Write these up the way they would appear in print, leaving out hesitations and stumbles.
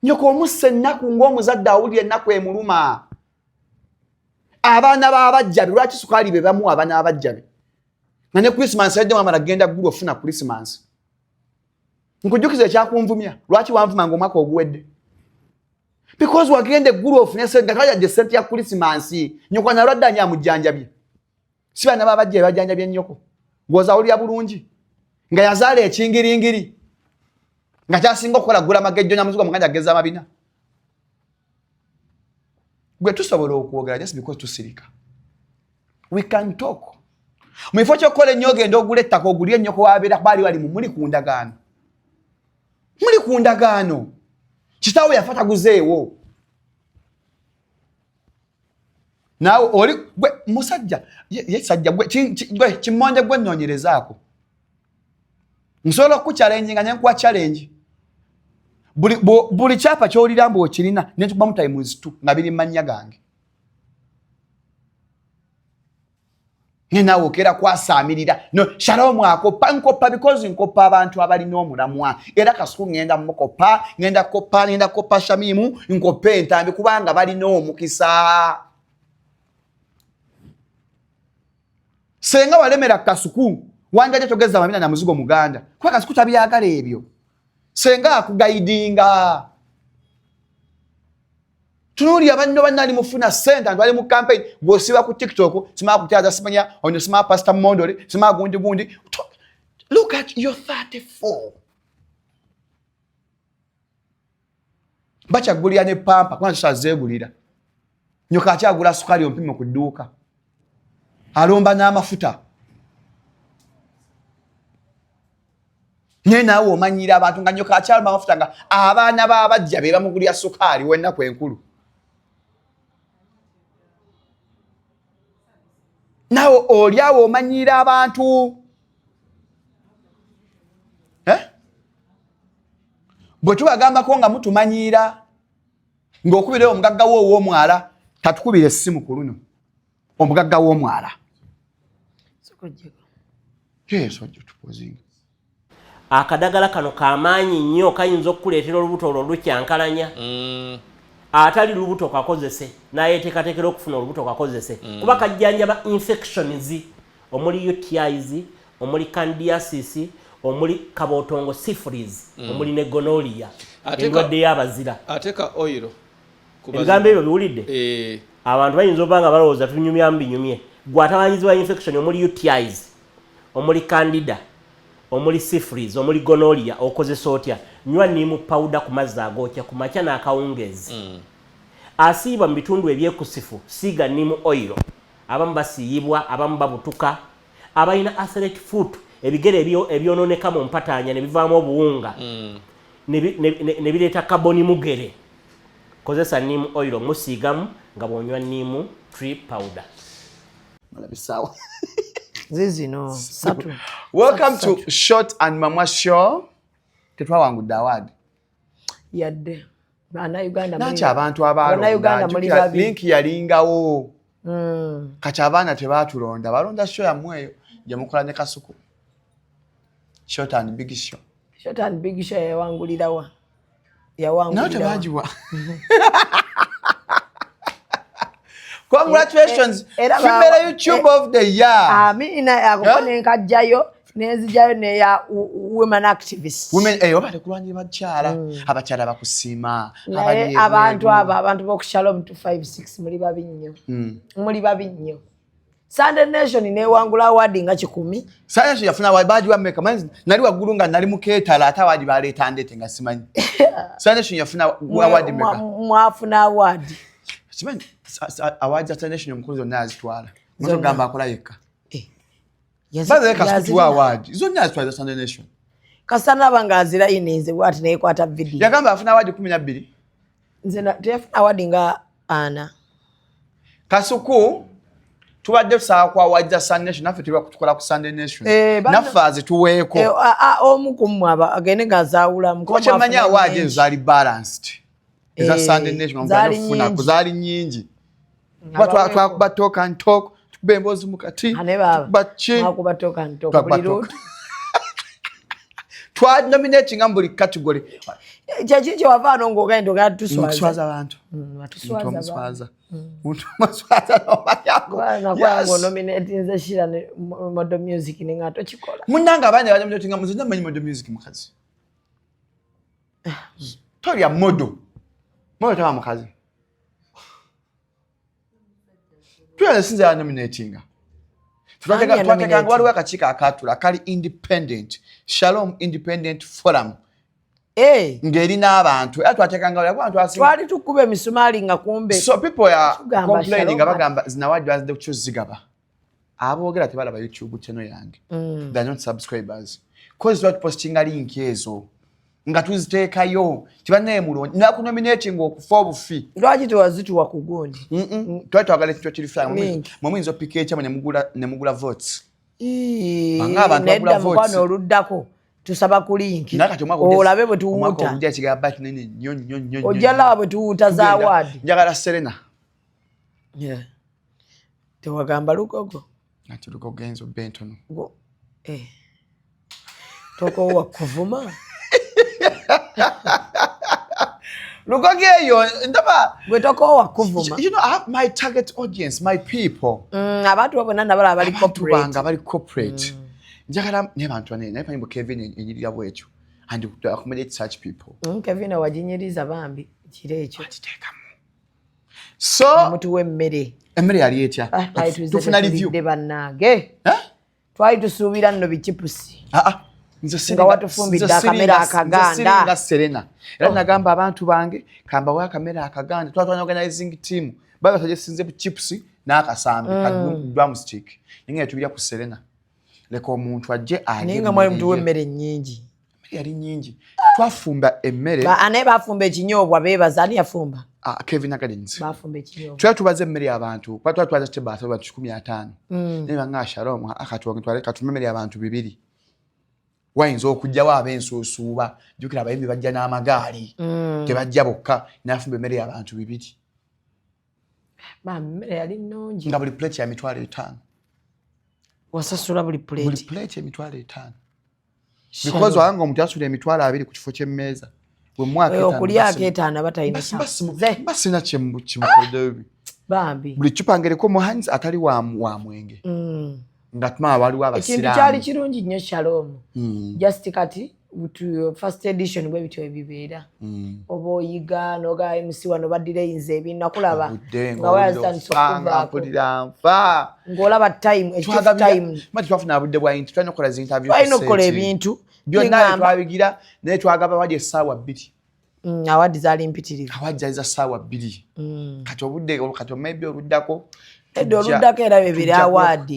Nyoko omussa ennaku ng'omuzadde awulira ennaku emuluma. Abaana b'abajjabe lwaki sukaali be bamuwa abaana b'abajjabe? Nga ne Christmas yajja mwamala genda ggulu ofuna Christmas. Nkujjukiza ekyakunvumya lwaki wanvuma ng'omwaka oguwedde? Because wagenda eggulu ofune sente nga tewajadde sente ya Christmas. Nyoko analwadde ani amujjanjabye? Si baana b'abajjabe bajjanjabye nnyoko. Ng'ozawulira bulungi nga yazaala ekingiringiri nga kyasinga okukola gula magejjo nyamuzigo muganda ageza amabina. Gwe tusobola okwogera just because tusirika. We can talk. Mu kifo ky'okukola ennyo ogenda ogula ettaka ogulye ennyoko wabeera baali bali mu muli ku ndagaano. Muli ku ndagaano. Kitaawo yafa taguzeewo. Naawe oli gwe musajja ye sajja gwe gwe kimonde gwe nnoonyerezaako. Nsobola okukuchallenginga ne nkuwa challenge. Buli kyapa ky'olira mbu okirina ne nkubamu times 2 nga biri mu mannya gange. Naye naawe okeera kwasaamirira. No, Shalom akoppa, nkoppa because nkoppa abantu abalina omulamwa. Era Kasuku ŋŋenda mukoppa, ŋŋenda kukoppa, ŋŋenda kukoppa Shamimu, nkoppe entambi kubanga balina omukisa. Senga walemera Kasuku, wanjaje togeza amabina na muzigo muganda. Kuba Kasuku tabyagala ebyo. Senga akugaidinga. Tunuulira banno banna ali mufuna ssente, abantu bali mu campaign, gw'osiba ku TikTok, simala kutyaza simanya, ono simala Pastor Mondole, simala gundi gundi. Look at your 34. Bakyagulira ne pampa, kubanga tusobola zeegulira. Nyoka akyagula sukali ompime ku dduuka. Alomba n'amafuta. Naye naawe omanyira abantu nga nyoka akyalomba amafuta nga abaana b'abajja be bamugulira sukaali w'ennaku enkulu. Naawe oli awo omanyira abantu. Bwe tubagambako nga mutumanyiira ng'okubira omugagga wo ow'omwala tatukubira essimu ku luno. Omugagga w'omwala. Akadagala kano kamaanyi nnyo kayinza okukuleetera olubuto olwo lukyankalanya. Atali lubuto kakozese, n'ayeteekateekera okufuna olubuto kakozese. Kuba kajjanjaba infections omuli UTIs, omuli candidiasis, omuli kabootongo syphilis, omuli ne gonorrhea, endwadde y'abazira. Ate ka oil. Ebigambo ebyo biwulidde? Abantu bayinza okuba nga balowooza tunyumyamu binyumye. Gwe atawanyizibwa infection omuli UTIs, omuli candida, omuli syphilis, omuli gonorrhea, okozesa otya? Nywa nimu powder ku mazzi agookya ku makya n'akawungeezi. Asiibwa mu bitundu ebyekusifu, siiga nimu oil. Abamu basiiyibwa, abamu babutuka. Abalina athlete foot, ebigere ebyonooneka mu mpataanya ne bivaamu obuwunga, ne bireeta carbon mugere. Kozesa neem oil musiigamu nga bw'onywa neem tree powder. Malabisawa. Zizino satu. Welcome to Short and Mama Show. Tetwawangudde award. Yadde. Bannayuganda Nanti abantu abalonda link yalingawo. Kati abaana tebaatulonda, balonda show yammwe eyo gye mukola ne Kasuku. Short and Big Show. Short and Big Show yawangulirawa. Nawe tebagiwa. Congratulations, female YouTube of the year. Amina ako nenkajjayo nenzijayo neya women activists. Women oba tekulwanyira bakyala, abakyala bakusiima. Naye abantu abo abantu b'oku Shalom 256 muli babi nnyo. Muli babi nnyo. Sunday Nation newangula award nga 10. Sunday Nation yafuna award bagiwa mmeka? Manyi nali waggulu nga nali mukeetala ate award baleeta ndeete nga simanyi. Sunday Nation yafuna award mmeka? Mwafuna award. Simanyi award za Sunday Nation omukulu zonna azitwala. Mwe tugamba akola yekka. Baza Kasuku award. Zonna azitwala za Sunday Nation. Kasana abanga azira ininze bw'ati neyekwata video. Yagamba afuna award 12. Nze teyafuna award nga 4. Kasuku tubadde tusaba ku award za Sunday Nation naffe tuba kutukola ku Sunday Nation. Naffe azituweeko. Omu ku mmwe agende ng'azaawulamu. Kuba kye mmanyi award ezo zaali balanced. Eza Sunday Nation nga zaali nnyingi. Kuba twakuba talk and talk, tukuba emboozi mu kati, tukuba ki? Twakuba talk and talk buli luutu. Twanominatinga mu buli category. Kyeki kyewavaano ng'ogenda ogenda tuswaza? Nkuswaza abantu. Watuswaza. Muntu omuswaza, muntu omuswaza nomanyako. Nakwanga onominatinze Shira ne Model Music nenga tokikola. Munnange, abaana banominatinga, nze namanyi Model Music mukazi. Tolya model, model taba mukazi. Tuyana sinze yanominatinga. Ani Twatekanga, yanominatinga? waliwo akakiiko akatula kali independent, Shalom Independent Forum, Eh, ng'erina abantu, era twatekanga abantu asinga. Twali tukuba emisumaali nga kumbe So people are Tugamba complaining nga Shalom. bagamba zinawadde bazidde kukyo zigaba. Aboogera tebalaba YouTube channel yange. They are not subscribers, cause twatupostinga link ezo nga tuziteekayo tibannaye mulonyi nakunominating okufa obufi. Lwaki tewazituwa ku gundi? Twali twagala ekintu ekiri fair. Link. Mwe muyinza opika ekyamwe ne mugula votes. Ii, Banga abantu bagula nedda votes. mukwano, oluddako tusaba ku link. Naye kati omwaka olabe bwe omwaka tuwuuta. ogujja kigaba kinene nnyo nnyo nnyo nnyo. Ojja laba bwe tuwuuta za award. Njagala Serena. Yeah. Tewagamba Lugogo? Ati Lugogo genza obba entono. Eh. Tokowa kuvuma. Lugogo eyo ndaba. Gwe tokowa kuvuma. You know, I have my target audience, my people. Abantu bo bonna nabalaba bali Abantu corporate. bange abali corporate. Njagala naye bantu banene, naye panyi Kevin enyirira bwekyo and to accommodate such people. Kevin waginyiriza bambi kiro ekyo. Akiteekamu so Mutuwa emmere. Emmere yali etya? Ah, twali tuze Tufuna review. tetulidde bannange. Eh? Twali tusuubira nno bichipusi. Ah, ah. Nze Nga watufumbidde nze akamere akaganda. nze siringa Serena. Era nagamba abantu bange kambawe akamere akaganda. Twatwanya organizing team baba basagesinze bu chips n'akasambi ka drumstick, naye nga tubirya ku Serena. Leka omuntu ajje alye. Naye nga mwali emmere mutuwa ye. Emmere nnyingi. Emmere yali nnyingi, twafumba emmere. Naye bafumba ekinyoobwa, beebaza. Ani yafumba? Ah, Kevin Gardens. Bafumba ekinyoobwa. Twali tubaze emmere y'abantu kuba twali twaza tebasa bantu 150. Naye banga Shalom akatwange twale katume emmere y'abantu 200, wayinza okujjawo ab'ensuusuuba. Jjukira abayimbi bajja n'amagaali, tebajja bokka. Nafumba emmere y'abantu 200. Bambi, emmere yali nnungi. Nga buli plate ya 50,000. Wasasula buli Buli plate? Plate 50,000, because wabanga omuntu asula 20,000 ku kifo ky'emmeeza bwe mwaka Eh, etaano. Okulyako etaano abatalina. Mba sina kyemukoleddeyo bibi. Bambi. Buli cupa ngereko muhanzi atali wa mwenge nga tumaba waliwo Ekintu kyali abasiraamu. kirungi nnyo, Shalom. Just kati first edition bwe bityo ebibeera. Oba oyiga noga MC wano baddireyinza ebinakulaba Obudde nga wayazitandisa nga okuvaako. Mpulira nfa. Ng'olaba time ekituufu time. Mati twafuna budde bwa inti, twalina okukola zi interview ku Twalina okukola set. ebintu. Byonna twabigira, naye twagaba wali essaawa 2. Award zaali mpitirivu. Award zaali za ssaawa 2. Kati obudde kati maybe oluddako. Edda oluddako era bebiri tujja award.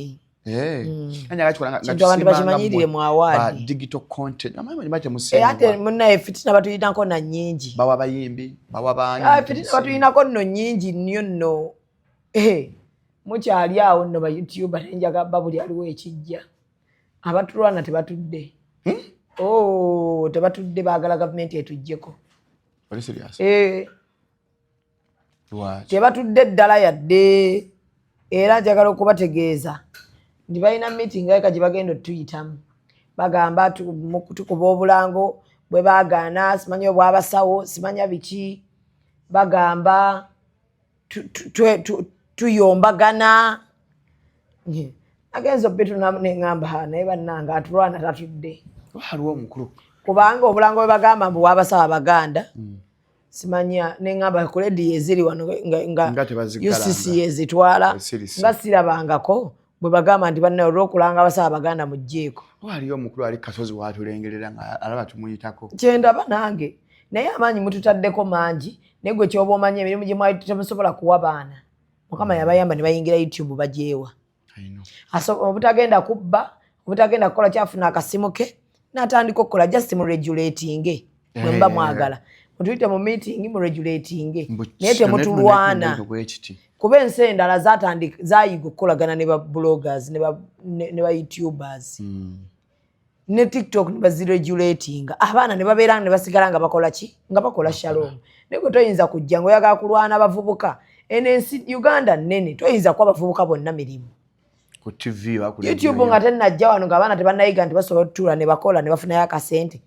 Eh. Anya nga Kintu abantu tusiimanga bakimanyirire mmwe mu award. ba digital content. Amanyi bate Eh, musiimibwa. ate munnaye fitina batuyinako na nnyingi. Bawa bayimbi, bawa baani. Ah, fitina batuyinako nno nnyingi nnyo nno. Eh, mukyali awo nno ba YouTuber nenjaga buli aliwo ekijja abatulwana tebatudde. Oh, tebatudde, baagala gavumenti etuggyeko. Oli serious? Eh, Lwaki? Tebatudde ddala yadde, era njagala okubategeeza nti balina meeting eka gye bagenda otuyitamu. Bagamba tukuba obulango bwe baagaana, simanyi obwabasawo, simanya biki. Bagamba tuyombagana. Agenza obitunamu neŋŋamba, naye bannange atulwana tatudde. Waliwo omukulu. Kubanga obulango bwe bagamba mbu bwabasawo abaganda, simanya, neŋŋamba ku lediyo eziri wano nga Nga tebaziggalanga. UCC ezitwala. Esirise. Nga sirabangako bwe bagamba nti bannaye olw'okulanga abasawo abaganda mugjeeko. Waliyo omukulu ali kasozi watulengerera nga alaba tumuyitako. Kyendaba nange, naye amaanyi mututaddeko mangi, naye gwe kyoba omanya emirimu gye mwali temusobola kuwa baana, Mukama yabayamba ne bayingira YouTube bagyewa. I know. Obutagenda kubba, obutagenda kukola, kyafuna akasimu ke n'atandika okukola. Just muregulatinge bwe muba Eh. mwagala mutuyite mu meeting, muregulatinge, Mbu naye temutulwana. Bwe kiti. Kuba ensi endala zatandika zayiga okukolagana ne ba bloggers ne ba YouTubers ne TikTok, ne baziregulatinga abaana ne babeera ne basigala nga bakola ki, nga bakola. Shalom, naye gwe toyinza kujja ngaoyagala kulwana abavubuka. Eno ensi Uganda nnene, toyinza kuba abavubuka bonna mirimu. Ku TV oba ku radio. YouTube nga tennajja wano, ng'abaana tebannayiga nti basobola otutuula ne bakola ne bafunayo akasente.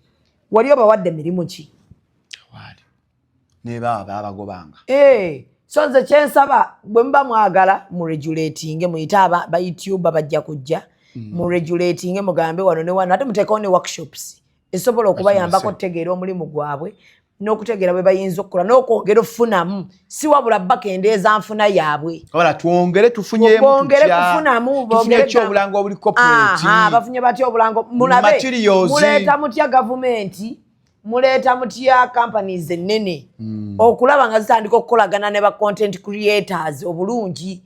Wali obawadde mirimu ki? Nebaaba babagobanga. So nze kyensaba, bwe muba mwagala muregulatinge, muyite ba YouTuber bajja kujja, muregulatinge, mugambe wano ne wano, ate muteekawo ne workshops esobola okubayambako okutegeera omulimu gwabwe n'okutegeera bwe bayinza okukola n'okwongera okufunamu, si wabula bakendeeza nfuna yaabwe. Wabula twongere tufunyemu. Bongere kufunamu. Tufunye ekyobulango obuli corporate. Bafunye batya obulango? Mulabe. Materials. Muleeta mutya gavumenti, muleeta mutya companies ennene okulaba nga zitandika okukolagana ne ba content creators obulungi?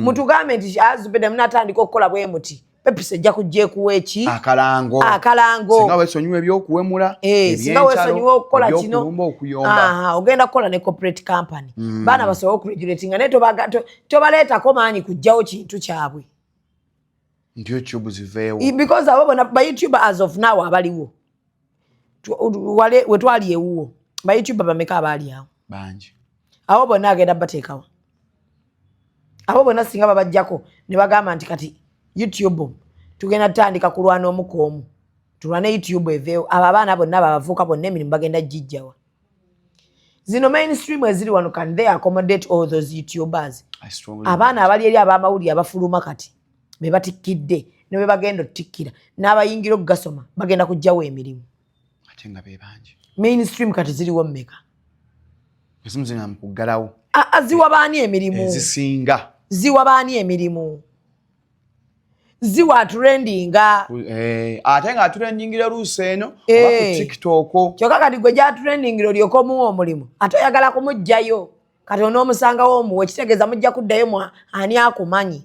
Mutugambe nti azubedde munatandika okukola bwe muti, Pepsi ejja kujja ekuwa eki? Akalango. Akalango. Singa wesonyiwa ebyokuwemula, Singa wesonyiwa okukola kino, ebyokulumba, okuyomba. Aha, ogenda kukola ne corporate company, baana basobole okuregulatinga, naye tobaleetako maanyi kugjawo kintu kyabwe. Nti YouTube ziveewo. Because abo bona ba YouTuber as of now abaliwo, wetwali ewuwo, ba YouTuber bameka abaali awo? Bangi. Abo bonna agenda bateekawo? Abo bonna singa babajjako ne bagamba nti kati YouTube tugenda tutandika kulwana omu ku omu, tulwane YouTube eveewo, abo abaana bonna babavuuka bonna emirimu bagenda gijjawa? Zino mainstream eziri wano, can they accommodate all those YouTubers? I strongly Abaana abali eri ab'amawulire abafuluma kati be batikkidde ne bwe bagenda otikkira n'abayingira okugasoma bagenda kugjawo emirimu. Ate nga be bangi. Mainstream kati ziriwo mmeka? Ezimu zina mu kuggalawo. Ziwa baani emirimu? Ezisinga. Ziwa baani emirimu? Ziwa trendinga. Ate nga atrendingira luusi eno oba ku TikTok. Kyokka kati gwe gyatrendingira olyoka omuwa omulimu, ate oyagala kumuggyayo, kati onoomusangawo omuwe, kitegeeza mujja kuddayo mu ani akumanyi.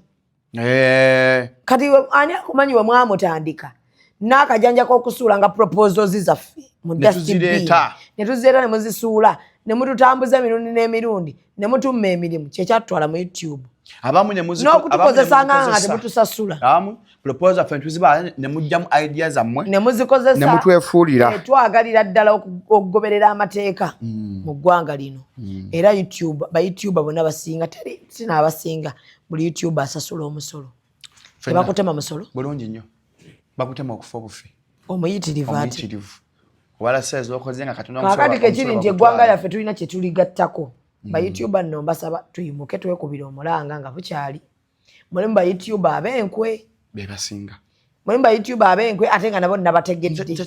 Kati ani akumanyi we mwamutandika n'akajanja k'okusuula nga proposals zaffe mu Ne dustbin. tuzireeta. Ne tuzireeta ne muzisuula ne mututambuza emirundi n'emirundi ne mutumma emirimu, kyekyatutwala mu YouTube. Abamu ne N'okutukozesa abamu ne nga mukozesa. temutusasula. Abamu proposal ffe tuziba ne mugyamu idea zammwe ne muzikozesa ne mutwefuulira. Twagalira ddala okugoberera amateeka mu ggwanga lino. Era YouTube, ba YouTuber bonna basinga, teri sinaabasinga, buli YouTuber asasula omusolo. Ffenna. Tebakutema musolo? Bulungi nnyo, bakutema okufa obufi. Omuyitirivu ate. Omuyitirivu, obala sente zokoze nga katonda. Kaakati kekiri nti eggwanga Lyaffe. lyaffe tulina kye tuligattako. Ba YouTuber nno mbasaba tuyimuke, twekubire omulanga nga bukyali. Mulimu ba YouTuber ab'enkwe. Be basinga. Mulimu ba YouTuber ab'enkwe, ate nga nabo nabategedde. Nze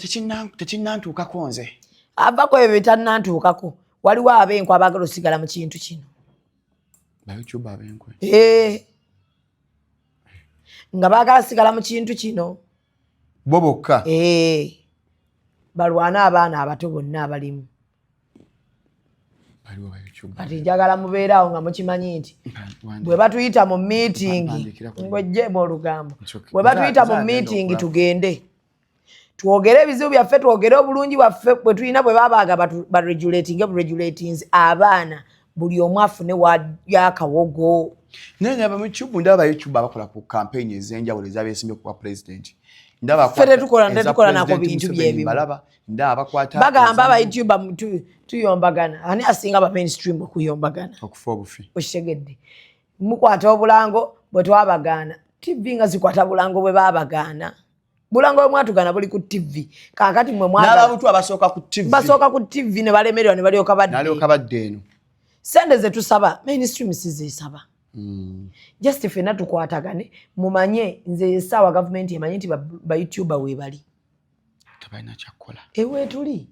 tekinnantuukako nze. Ava ku ebyo bitannantuukako, waliwo ab'enkwe abaagala osigala mu kintu kino. Ba YouTuber ab'enkwe? Nga baagala sigala mu kintu kino. Bo bokka? Balwane abaana abato bonna abalimu. Baliwo ba YouTuber. Kati njagala mubeeraawo nga mukimanyi nti bwe batuyita mu meeting, Mpandiikira ku- ng'oggyemu olugambo, It's okay. bwe batuyita mu Nze agenda meeting, okulaba. tugende twogere ebizibu byaffe, twogere obulungi bwaffe bwe tulina. Bwe babaaga baregulatinge buregulatings, abaana buli omu afune wayakawogo. Naye ndaba mu YouTube, ndaba ba YouTuber abakola ku campaign ez'enjawulo ez'abeesimbye kuba president. Ndaba Ffe tetukola- eza tetukola nako President bintu Museveni. byebimu. Mbalaba, ndaba bakwata Bagamba aba YouTuber tuyombagana. Ani asinga aba mainstream okuyombagana? Okufa obufi. Okitegedde? Mukwata obulango bwe twabagaana. TV nga zikwata bulango bwe baabagaana. Bulango bwe mwatugaana buli ku TV. Kaakati mwe mwagala N'ababutu abasooka ku TV. Basooka ku TV ne balemererwa ne balyoka badda. N'alyoka badda eno. Sente ze tusaba mainstream siziisaba. Just ffenna tukwatagane, mumanye nze essaawa gavumenti emanye nti ba YouTuber weebali. Tebalina kyakukola. Eweetuli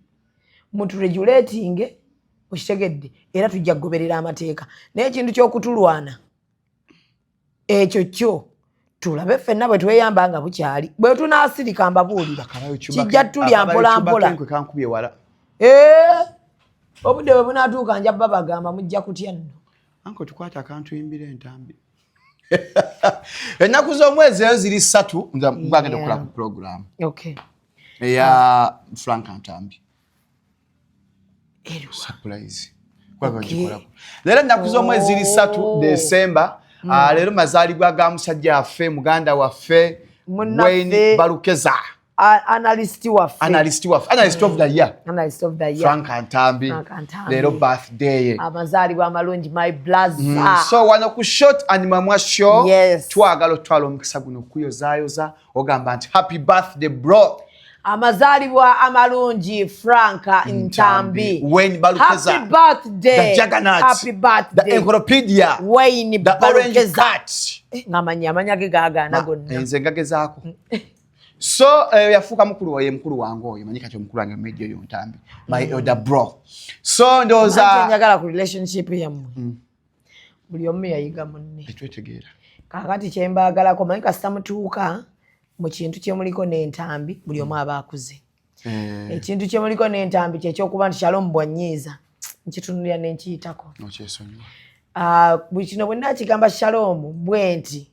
muturegulatinge, okitegedde? Era tujja kugoberera amateeka, naye ekintu ky'okutulwana ekyo kyo tulabe ffenna bwe tweyamba nga bukyali. Bwe tunaasirika, mbabuulira, kijja tulya mpola mpola. Akabayo kankubye wala. Obudde bwe bunaatuuka nja babagamba, mujja kutya nno. Anko tukwata akantu yimbira entambi. Ennaku z'omwezi eyo ziri 3, nza bagenda okukola ku program eya Frank Ntambi. Eriwa? Surprise. Kwaga gikolako. Leero ennaku z'omwezi ziri 3 December. Ah, leero mazaalibwa ga musajja waffe, muganda waffe, Munnaffe. Wayne Balukeza. Analyst waffe. Analyst waffe, analyst of the year. Analyst of the year. Frank Ntambi. Frank Ntambi. Leero birthday ye. Amazaalibwa amalungi, my blaza. So wano ku Short and Mamwa Show, twagala otwala omukisa guno okuyozaayoza, ogamba nti happy birthday, bro. Amazaalibwa amalungi, Franka Ntambi. Wayne Balukeza. Happy birthday. The Juggernaut. Happy birthday. The Encyclopedia. Wayne The Orange Balukeza. Cat. Ng'amanyi amanya ge gaagaana gonna. Nze ngagezaako. So yafuuka mukulu waye, mukulu wange oyo, manyi kati omukulu wange media oyo Ntambi, my elder bro. So ndowooza njagala ku relationship yammwe, buli omu yayiga munne. Tetwetegeera. Kaakati kyembaagalako, manyi kasita mutuuka mu kintu kyemuliko n'Entambi, buli omu aba akuze. Ekintu kyemuliko n'Entambi kyekyokuba nti Shalom bwannyiiza, nkitunulira nenkiyitako. Okyesonyiwa. Ah, buli kino bwe nakigamba Shalom bwe nti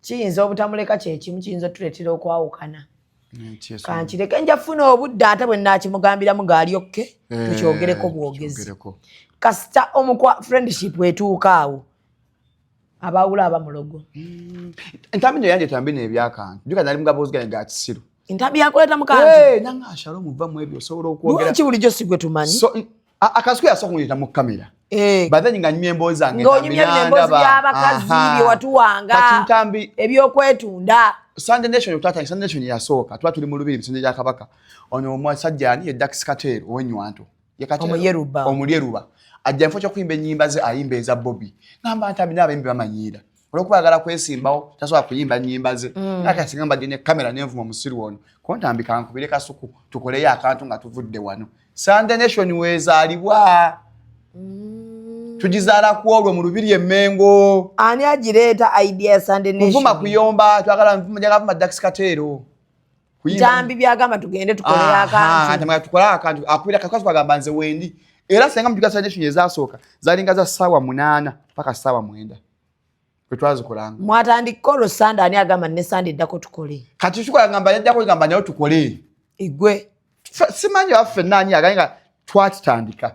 kiyinza obutamuleka, kyekimu kiyinza otuleetera okwawukana. Nkyesonyiwa. Kankireke, nja funa obudde ate bwe nakimugambiramu ng'alyokke tukyogereko bwogezi. Tukyogereko. Kasita omukwa friendship etuuka awo, abawula aba mulogo. Entambi nyo yange, tambi nebyakantu juka nali mugaboozi gange ga kisiru. Entambi yakuleeta mu kantu? Eh, nanga Shalom va mu ebyo, osobola okwogera. Lwaki bulijjo si gwe tumanyi? So Akasuku yasooka kuyita mu kamera. Eh, But then nga nyumya emboozi zange. Ng'onyumya bino emboozi by'abakazi bye watuwanga. Kati Ntambi ebyokwetundu. Sunday Nation, twatandika Sunday Nation yasooka, tuba tuli mu lubiri misinde gya Kabaka. Ono omusajja ani ye Dax Kateero ow'Enywanto. Ye Kateero. Omuyeruba. Omuyeruba. Ajja nfo ky'okuyimba ennyimba ze, ayimba eza Bobby. Ngamba Ntambi n'abayimbi bamanyiira. Olwokuba ayagala kwesimbawo, tasobola kuyimba nnyimba ze. Ate asinga mbadde ne kamera nenvuma omusiru ono. Ko Ntambi kankubire Kasuku tukoleyo akantu nga tuvudde wano. Sunday Nation weezaalibwa. Tugizaala ku olwo mu lubiri e Mmengo. Ani agireeta idea ya Sunday Nation? Kuvuma, kuyomba, twagala nvuma, njagala vuma Dax Kateero. Ntambi byagamba tugende tukoleyo akantu. Akantu, tukole akantu, akubira kakazi kwagamba nze wendi. Era senga mujuga Sunday Nation ezasooka zalinga za ssaawa 8 paka ssaawa 9 bwe twazikolanga. Mwatandika olwo Sande, ani agamba ne Sande eddako tukole? Kati kikola ngamba yajjako gamba nayo tukole. Igwe. Simanyi oba ffenna ani agaye nga twakitandika.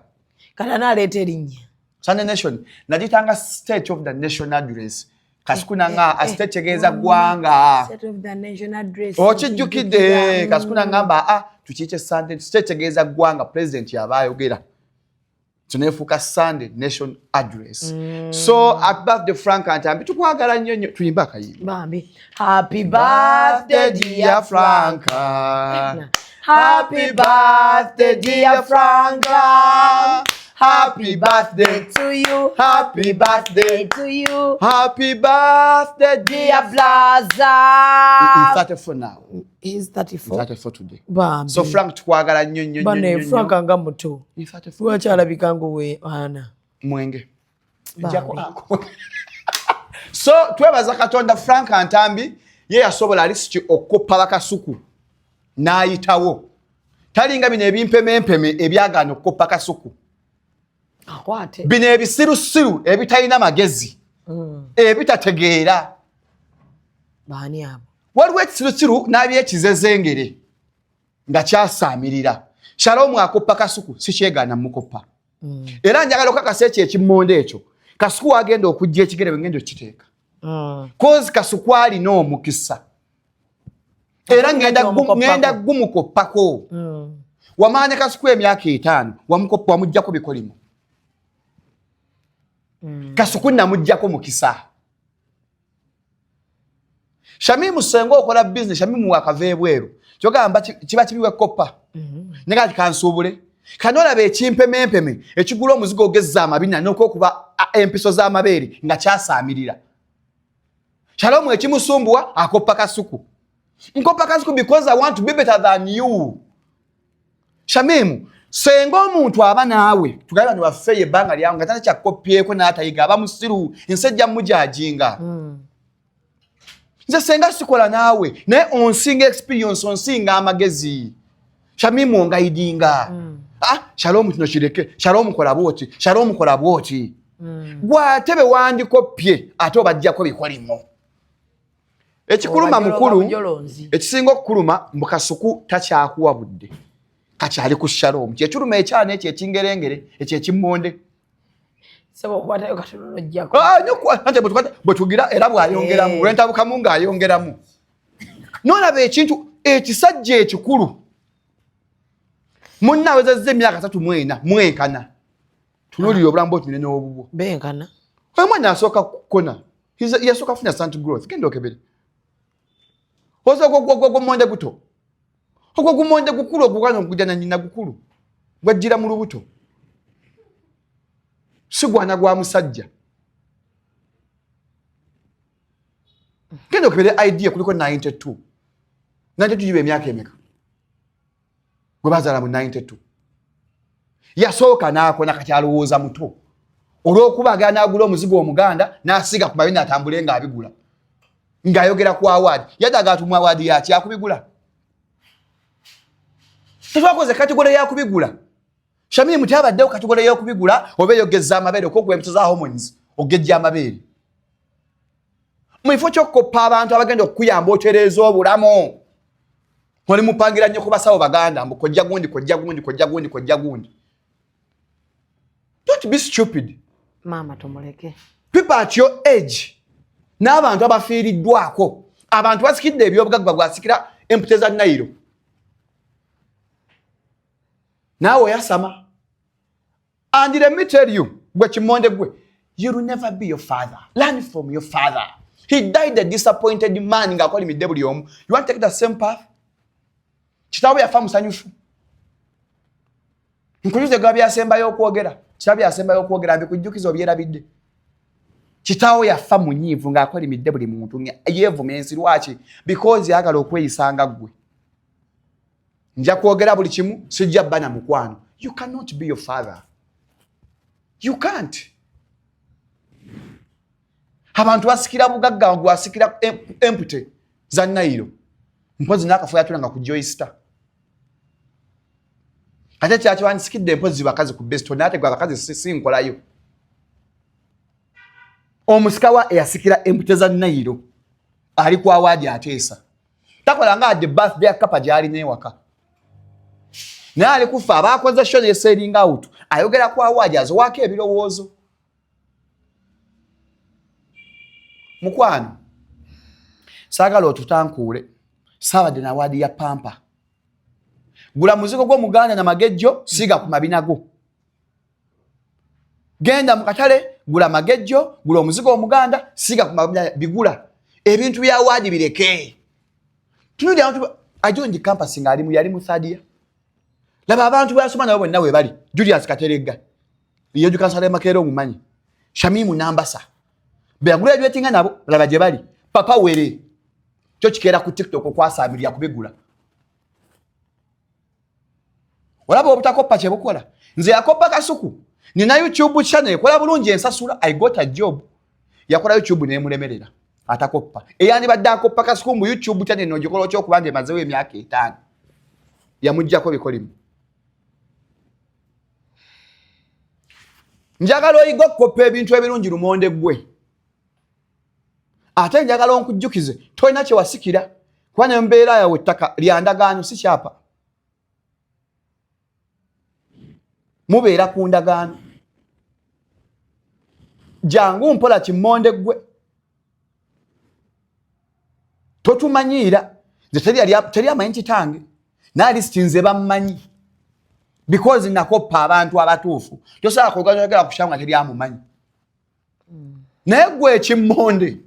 Kati anaaleeta erinnya? Sunday Nation nagitanga State of the Nation Address. Kasuku nanga state tegeeza ggwanga. State of the Nation Address. Okijjukidde? Kasuku nangamba a tukiyite Sunday State, tegeeza ggwanga, president yaba ayogera. So nefuuka Sunday Nation Address. So happy birthday, Frank Ntambi, tukwagala nnyo nnyo. Tuyimbe akayimba. Bambi, happy birthday, dear Franka. Happy birthday, dear Franka. Happy birthday to you. Happy birthday to you. Happy birthday, dear dear. Blaza. He's 34 now. He's 34. 34 today. Bambi. So Frank, tukwagala nnyo nnyo nnyo bane nnyo. Frank nga muto. He's 34. Lwaki alabika nga ana? Mwenge. Bambi. So twebaza Katonda, Frank Ntambi ye yasobola alisiki okukoppa Bakasuku n'ayitawo. Talinga bino ebimpemempeme ebyagaana okukoppa Kasuku. Akwate. Bino ebisirusiru ebitalina magezi, ebitategeera. Baani abo? Waliwo ekisirusiru n'abyekizezengere nga kyasaamirira. Shalomu akoppa Kasuku, sikyegaana mukoppa. Era njagala okakasa ekyo ekimmonde ekyo, Kasuku wagenda okujja ekigere bwe ngenda okiteeka. 'Cause Kasuku alina omukisa era Omukoppako. ngenda gumukoppako. Wamaanya Kasuku emyaka 50, wamukoppa, wamugjako bikolimo. Kasuku namugjako mukisa. Shamimu senga okola business, Shamimu wakava ebweru, kyogamba kiba kibi wekoppa. Naye kati kansuubule kanolaba ekimpemempeme ekigula omuzigo ogezza amabina n'okwokuba empiso z'amabeere nga kyasaamirira. Shalomu ekimusumbuwa akoppa Kasuku. Nkoppa Kasuku because I want to be better than you. Shamimu, senga omuntu aba naawe tugabe bano baffe ebbanga lyawe nga tana kyakopyeko n'atayiga, aba musiru, ensi ejja mujajinga. Nze senga sikola naawe, naye onsinga experience, onsinga amagezi. Shamimu onguidinga. Ah, Shalomu kino kireke, Shalomu kola bwoti, Shalomu kola bwoti. Gwate be wandikoppye ate obajjako bikolimo. Ekikuluma Obajoloba mukulu, bujolonzi. ekisinga okukuluma mbu Kasuku takyakuwa budde, kakyali ku Shalomu. Kyekiruma ekyana ekyo ekingerengere ekyo ekimmonde. Sebo okwatayo katono nojjako. Ah, anti bwe tugira era bw'ayongeramu. Lwentabukamu ng'ayongeramu, nolaba ekintu ekisajja ekikulu munna awezezza emyaka 34, mwenkana. Tunuulira obulamu bwotumire n'obubwo. Benkana. Omwana asooka kukona, yasooka kufuna stunted growth. Genda okebere, osooka ogwomonde guto. Ogwo gumonde gukulu ogugana okujja na nyina gukulu gwajjira mu lubuto, si gwana gwa musajja. Genda okebere ID kuliko 92. 92 giba emyaka emeka? Gwe bazaala mu 92 yasooka n'akona, kati alowooza muto olw'okuba agala n'agula omuzigo omuganda n'asiiga ku mabina atambule ng'abigula ng'ayogera ku award. Yadde agatumu award yaki akubigula? Tetwakoze category yakubigula. Shamimu tyabaddewo category y'okubigula oba eyogeza amabeere okokuwa embuto za hormones ogejja amabeere mu kifo ky'okukoppa abantu abagenda okukuyamba otereeza obulamu. Oli mupangira nnyo ku basawo baganda mbu kojja gundi, kojja gundi, kojja gundi, kojja gundi. Don't be stupid. Maama tumuleke. People at your age n'abantu abafiiriddwako, abantu basikidde ebyobugagga, bwasikira empute za nayiro naawe oyasama. And let me tell you, gwe kimonde gwe, you will never be your father. Learn from your father. He died a disappointed man ng'akolimidde buli omu. You want to take the same path? Kitaawe yafa musanyufu. Nkujuze gaba byasembayo okwogera, kitaawe byasembayo okwogera mbikujjukiza obyerabidde. Kitaawe yafa munyiivu ng'akolimidde buli muntu, yeevuma ensi. Lwaki? Because yagala okweyisanga ggwe. Nja kwogera buli kimu, sijja bba na mukwano. You cannot be your father, you can't. Abantu basikira bugagga, gwasikira empute za nayiro. Mpozi n'akafo yatulanga ku joyster ate kyakiwandisikidde mpozi bakazi ku besto, naye ate gwe abakazi sinkolayo. Omusika wa eyasikira empute za nayiro ali ku award ateesa takola nga adde birthday ya kapa gy'alina ewaka, naye ali kufa abakoze show ne selling out, ayogera ku award, aziwaako ebirowoozo. Mukwano, saagala otutankuule. Saabadde na award ya pampa. Gula muzigo gw'omuganda na magejjo, siiga ku mabina go. Genda mu katale, gula magejjo, gula omuzigo omuganda, siiga ku mabina, bigula. Ebintu bya award bireke. Tunuli abantu ajoined campus ng'ali mu yali mu third year. Laba abantu bwasoma nabo bonna we bali. Julius Kateregga yeju kansala Makerere omumanyi, Shamimu Nambasa be yagraduatinga nabo, laba gye bali. Papa Were kyo kikeera ku TikTok okwasamirira kubigula. Olaba obutakoppa kye bukola. Nze yakoppa Kasuku, nina YouTube channel ekola bulungi, ensasula. I got a job. Yakola YouTube nemulemerera. Atakoppa eyandibadde akoppa Kasuku mu YouTube channel nogikola otya okubanga emazewo emyaka 5? Yamugjako bikolimu. Njagala oyiga okukoppa ebintu ebirungi, lumonde gwe. Ate njagala onkujjukize, tolina kye wasikira, kuba nembeera yawe ettaka lya ndagaano, si kyapa. Mubeera ku ndagaano. Jangu mpola kimonde gwe, totumanyiira. Nze teri amanyi kitange, naye lisiti nze bammanyi because nakoppa abantu abatuufu. Tosobola kwogera ku kyamu nga teri amumanyi. Naye gwe ekimmonde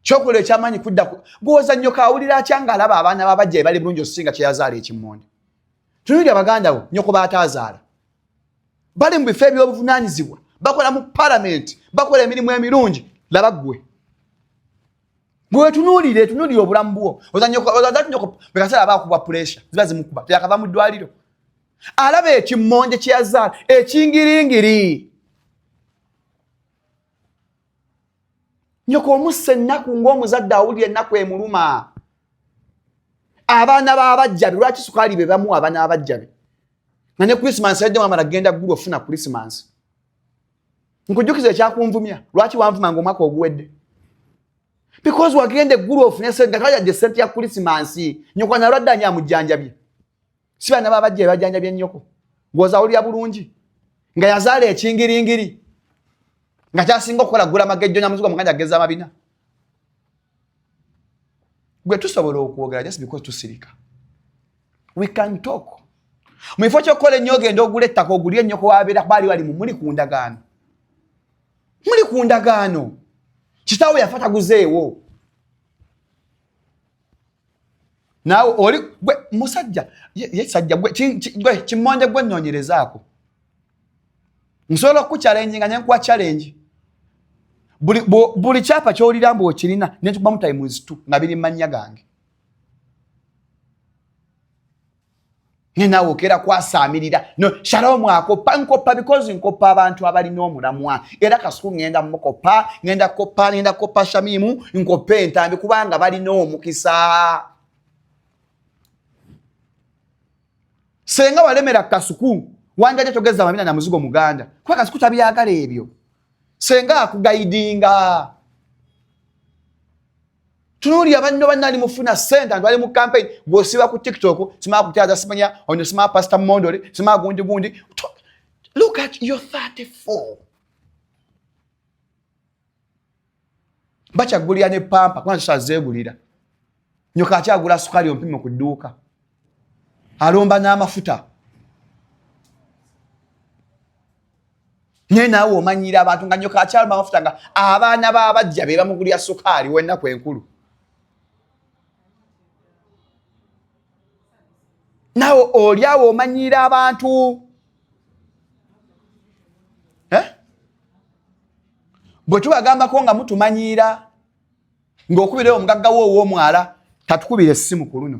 kyokola ekyamanyi kudda gwoza nnyoko awulira atya ng'alaba abaana babajja bali bulungi osinga kyeyazaala ekimmonde? Tunulira baganda bo nnyoko baataazaala bali mu bifo ebyobuvunaanyizibwa, bakola mu palamenti, bakola emirimu emirungi. Laba ggwe gwetunuulire, tunuulire obulamu bwo. Ozanyoko bekaseera aba akubwa pressure, ziba zimukuba, teyakava mu ddwaliro, alaba ekimmonde kyeyazaala ekingiringiri. Nyoko omussa ennaku ng'omuzadde awulira ennaku emuluma. Abaana b'abajjabe lwaki sukaali be bamuwa abaana b'abajjabe nga ne Christmas yadde wamala genda ggulu ofuna Christmas? Nkujjukiza ekyakunvumya. Lwaki wanvuma nga omwaka oguwedde? Because wagenda eggulu ofune sente nga tewayadde sente ya Christmas. Nyoko analwadde, ani amujjanjabye? Si baana b'abajjabe bajjanjabye nnyoko? Ng'ozawulira bulungi nga yazaala ekingiringiri nga kyasinga okukola gula magejjo nyamuzigo muganda ageza amabina. Gwe tusobola okwogera just because tusirika. We can talk. Mu kifo ky'okukola ennyo, ogenda ogula ettaka ogulye ennyoko wabeera baali bali mu muli ku ndagaano, muli ku ndagaano. Kitaawe yafa taguzeewo. Naawe oli gwe musajja ye sajja gwe gwe kimonde gwe nnoonyerezaako. Nsobola okukuchallenginga ne nkuwa challenge. Buli kyapa ky'owulira mbu okirina ne nkubamu times 2 nga biri mu mannya gange. Naye naawe okeera kwasaamirira. No, Shalom akoppa, nkoppa because nkoppa abantu abalina omulamwa. Era Kasuku ngenda mukoppa, ngenda koppa, ngenda koppa Shamimu, nkoppa entambi kubanga balina omukisa. Senga walemera Kasuku, wanjaje togeza mabina na muzigo muganda. Kuba Kasuku tabyagala ebyo. Senga akugaidinga. Tunuulira banno banna ali mufuna ssente, abantu bali mu campaign, gw'osiba ku TikTok, simala kutyaza simanya, ono simala Pastor Mondole, simala gundi gundi. Look at your 34. Bakyagulira ne pampa, kubanga tusobola zeegulira. Nyoka akyagula sukali ompime ku dduuka. Alomba n'amafuta. Naye naawe omanyira abantu nga nyoka akyalomba amafuta nga abaana b'abajja be bamugulira sukaali w'ennaku enkulu. Naawe oli awo omanyira abantu. Bwe tubagambako nga mutumanyiira ng'okubira omugagga wo ow'omwala, tatukubira essimu ku luno.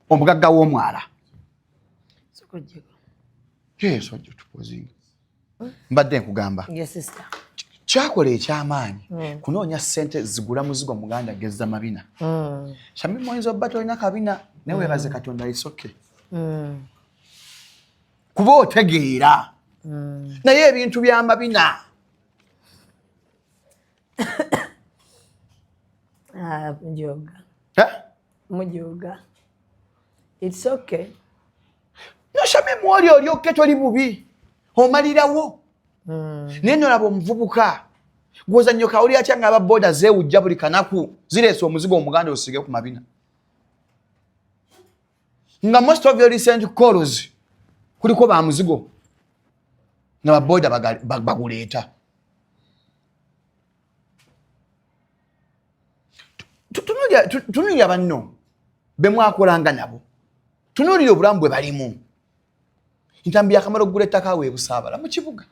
Omugagga w'omwala. Yes, ojja tupozinga. Mbadde nkugamba. Yes, sister. Kyakola eky'amaanyi kunoonya ssente zigula muzigo muganda geza mabina. Shamimu oyinza obba tolina kabina, naye weebaze Katonda it's okay. Kuba otegeera. Naye ebintu by'amabina. Mujoga. Eh? Mujoga. It's okay. No, Shamimu oli oli okay toli bubi. Omalirawo. Naye nolaba omuvubuka gwoza nnyo kawuli atya nga aba boda zeewujja buli kanaku zireese omuzigo omuganda osige ku mabina. Nga most of your recent calls kuliko ba muzigo nga ba boda baguleeta. Tunuulira banno be mwakolanga nabo. Tunuulira obulamu bwe balimu. Ntambi yakamala okugula ettaka awo e Busaabala mu kibuga.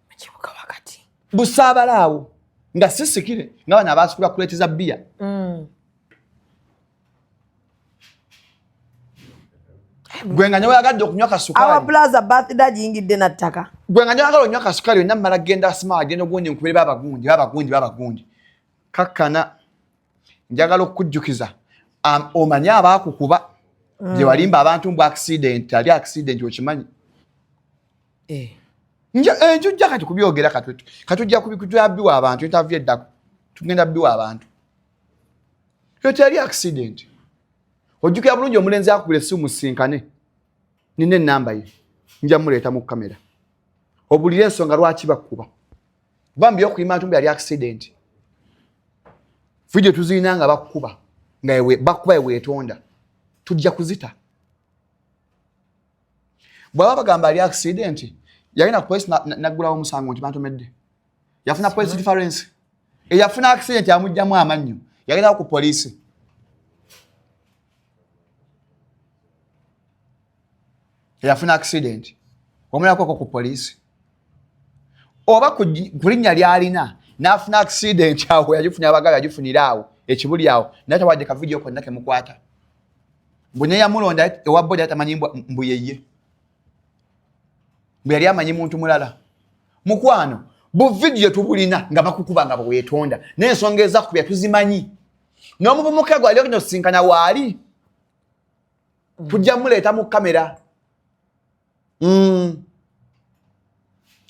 Mu kibuga wakati. Busaabala awo nga sisikire nga bano abaasikula kuleeti za bbiya. Gwe nga nyoyagadde okunywa kasukaali. Our brother birthday agiyingidde na ttaka. Gwe nga nyoyagala okunywa kasukaali yonna mmala genda asima agenda ogundi nkubire babagundi, babagundi, babagundi. Kakkana njagala okukujjukiza omanye abaakukuba gye walimba abantu mbu accident, ali accident okimanyi. Njujja kati kubyogera katujja kubikutya biwa abantu interview eddako. Tugenda biwa abantu. Yo teyali accident. Ojjukira bulungi omulenzi akubira essimu musinkane. Nina ennamba ye. Nja muleeta mu kamera. Obulire ensonga lwaki bakkuba. Bambi okuyima ntumbi yali accident. Video tuzirina nga bakkuba. Nga bakkuba ewe weetonda. Tujja kuzita. Bw'aba bagamba ali accident, yalina ku police naggulawo omusango nti bantomedde. Yafuna police difference. Eyafuna accident amuggyamu amannyo. Yagenda ku police. Eyafuna accident. Omulako ku police. Oba ku linnya ly'alina n'afuna accident awo yagifunira abagabi yagifunira awo ekibuli awo naye tawadde ka video konna kemukwata. Mbu ne yamulonda ewa boda tamanyi mbu yeye. Mbu yali amanyi muntu mulala. Mukwano, bu video tubulina nga bakukuba nga bweweetonda. N'ensonga ezakubya tuzimanyi. N'omuvubuka gwali ogenda osisinkana waali. Tujja muleeta mu kamera.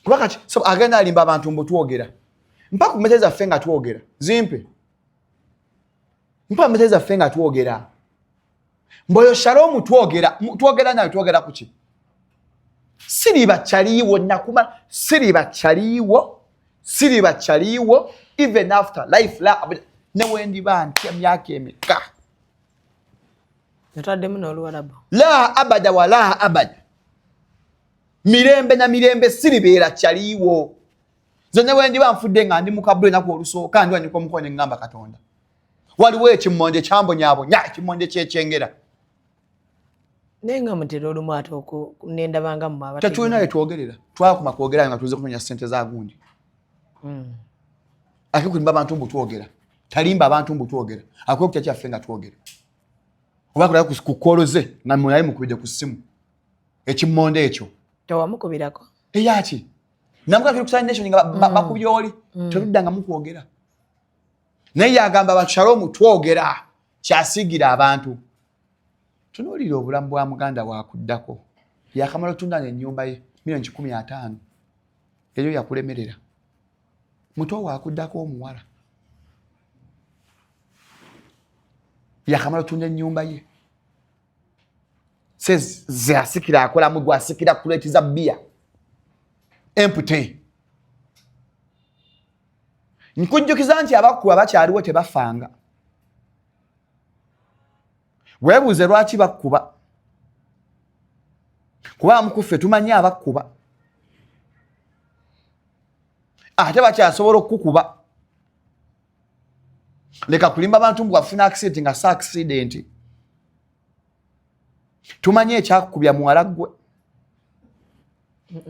Kuba kati, so agenda alimba abantu mbu twogera. Mpa ku mmere zaffe nga twogera. Zimpe. Mpa mmere zaffe nga twogera. Mboyo Shalom twogera, twogera nawe twogera ku ki? Siriba kyaliwo nakuma, siriba kyaliwo, siriba kyaliwo even after life la ne wendiba ntya myaka emeka. Otaddemu n'Oluwarabu. La abada wa la abada. Mirembe na mirembe siribeera kyaliwo. Nze ne wendiba nfudde nga ndi mu kabuli ennaku olusooka ndi wanyuka omukono ne ŋŋamba Katonda. Waliwo ekimmonde kyambonyaabonya, ekimmonde ky'ekyengera. Naye nga mutera olumu ate nendabanga mu Tetulina wetwogerera, twakoma kwogera nga tuze kunonya ssente za gundi. Ate kulimba abantu mbu twogera, talimba abantu mbu twogera, akuwa kutya kyaffe nga twogera. Oba kulaba ku kkoolo ze nga naye mukubidde ku ssimu ekimmonde ekyo. Tewamukubirako? Eyaki? Namuka tuli ku Sunday Nation nga bakubye oli, tetuddanga mukwogera. Naye yagamba abantu Shalom twogera, kyasiigira abantu. Tunuulira obulamu bwa muganda wakuddako. Yakamala otunda n'ennyumba ye 150,000,. Eyo yakulemerera. Muto wakuddako omuwala. Yakamala otunda ennyumba ye. Se asikira akolamu gwasikira kuleti za bbiya. Empty. Nkujjukiza nti abakuba bakyaliwo tebafanga. Weebuuze lwaki bakkuba. Kuba mukuffe tumanyi abakkuba. Ate bakyasobola okukukuba. Leka kulimba abantu mbu wafuna accident nga si accident. Tumanyi ekyakukubya muwala ggwe.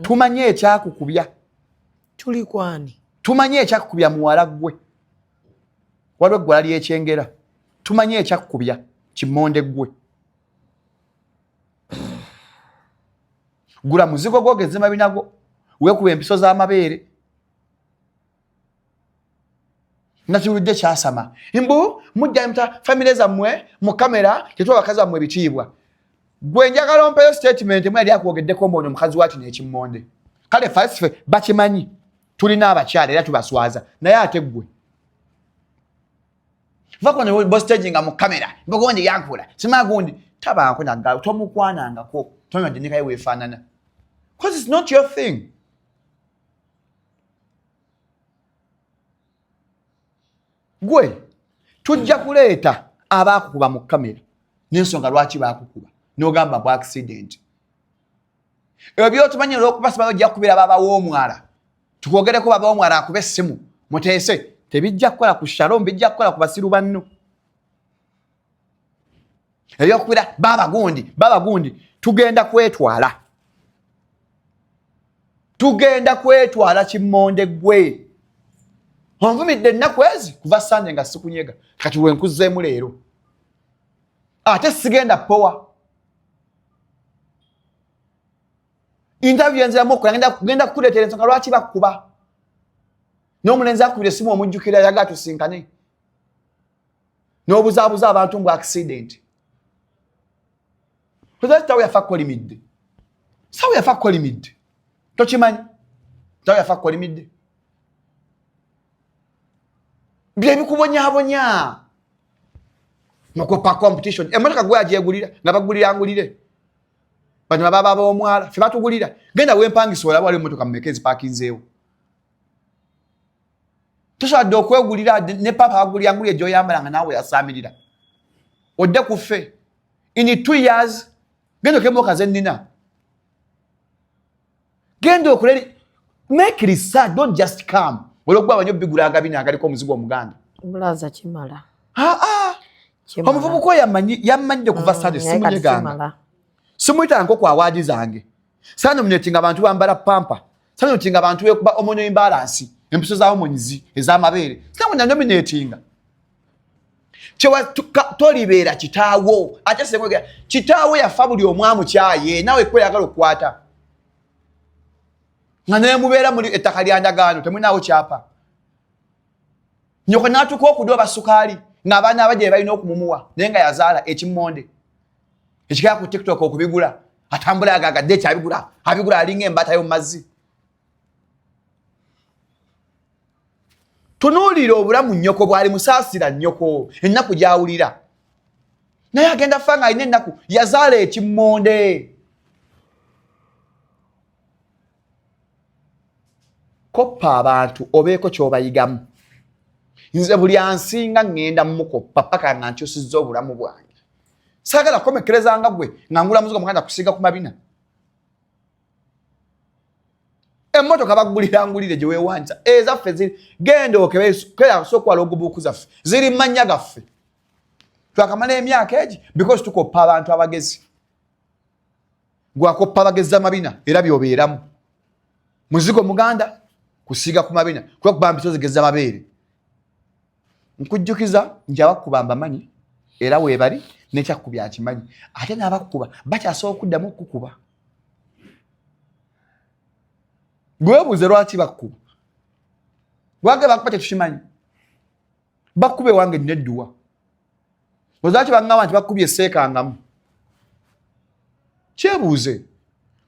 Tumanyi ekyakukubya. Tuli kwani? Tumanyi ekyakukubya muwala ggwe. Waliwo eggwala ly'ekyengera. Tumanyi ekyakukubya kimonde ggwe. Gula muzigo gwogeze mabinago, weekuba empiso z'amabeere. Nakiwulidde kyasama. Mbu mujja muta famire zammwe mu kamera tetuwa bakazi bammwe ebitiibwa. Gwe njagala ompeyo statement mwe yali akwogeddeko mbu ono omukazi wa kino ekimmonde. Kale ffe bakimanyi tulina abakyala era tubaswaza, naye ate ggwe. Va kuno bo stage nga mu kamera, mbugundi yankula, simagundi tabaako nagga tomukwanangako, tomanya nnikaye weefaanana. Because it's not your thing. Gwe tujja kuleeta abaakukuba mu kamera n'ensonga lwaki baakukuba n'ogamba bwa accident. Ebyo by'otumanyi olw'okuba simanyi ojja kukubira baaba w'omwala, tukwogereko baaba w'omwala akube essimu muteese, tebijja kukola ku Shalom, bijja kukola ku basiru banno. Ebyokubira baaba gundi, baaba gundi, tugenda kwetwala. Tugenda kwetwala kimmonde ggwe. Onvumidde ennaku ezi kuva Sande nga sikunyega, kati we nkuzzeemu leero. Ate sigenda powa. Interview enziramu okukola, ngenda kukuleetera ensonga lwaki bakkuba. N'omulenzi akubira essimu omujjukira yagala tusinkane. N'obuzaabuza abantu mbu accident. Kuza kitaawe yafa kolimidde. Sawe yafa kolimidde. Tokimanyi? Kitaawe yafa kolimidde. Bye bikubonyaabonya. Mukopa competition. Emmotoka gwe agyegulira nga bagulira ngulire. Bano baba ab'omwala ffe batugulira. Genda wempangisa olaba waliwo emmotoka mmeka ezipakinzeewo. Tosobodde okwegulira ne papa agulira ngulire gy'oyambala nga naawe yasaamirira. Odde ku ffe. In 2 years, genda okole emmotoka ze nnina. Genda okole, make research, don't just come. Olw'okuba abanyi obigula agabina agaliko omuzigo omuganda. Bulaza kimala. Omuvubuka oyo yammanyidde kuva Sande, simunyeganga. Simuyitanga ku awaadi zange. Sanominatinga abantu bambala pampa. Sanominatinga abantu beekuba hormonal imbalance, empiso za hormones ez'amabeere. Sinamwe nominatinga. Tolibeera kitaawo. Ate senga kitaawo yafa buli omwamu kyaye, naawe kwe yagala okukwata. Nga naye mubeera muli ettaka lya ndagaano, temulinawo kyapa. Nnyoko n'atuuka okudooba sukaali ng'abaana abajja balina okumumuwa, naye nga yazaala ekimmonde. Ekikaya ku TikTok okubigula, atambula agagadde ekyabigula, abigula alinga embaata y'omu mazzi. Tunuulira obulamu nnyoko bw'ali, musaasira nnyoko ennaku gy'awulira. Naye agenda fa ng'alina ennaku, yazaala ekimmonde. Koppa abantu obeeko ky'obayigamu. Nze buli ansinga ŋŋenda mukoppa paka nga nkyusizza obulamu bwange. Saagala kukomekkereza nga ggwe nga ngula muzigo muganda kusiiga ku mabina. Emmotoka bagulira ngulire gye weewandiisa, ezaffe ziri, genda okebe, kera sooka wala ogubuuku zaffe, ziri mu mannya gaffe. Twakamala emyaka egi because tukoppa abantu abagezi. Gwakoppa bagezza mabina era byobeeramu. Muzigo muganda kusiiga ku mabina kuba kuba mpiso zigezza mabeere. Nkujjukiza nti abakuba mbamanyi era weebali n'ekyakkubya akimanyi, ate n'abakuba bakyasobola okuddamu okukuba. Gwebuuze lwaki bakkuba, lwaki bakuba tetukimanyi. Bakkuba ewange nina edduwa, ozaki baŋŋamba nti bakkubye seekangamu. Kyebuuze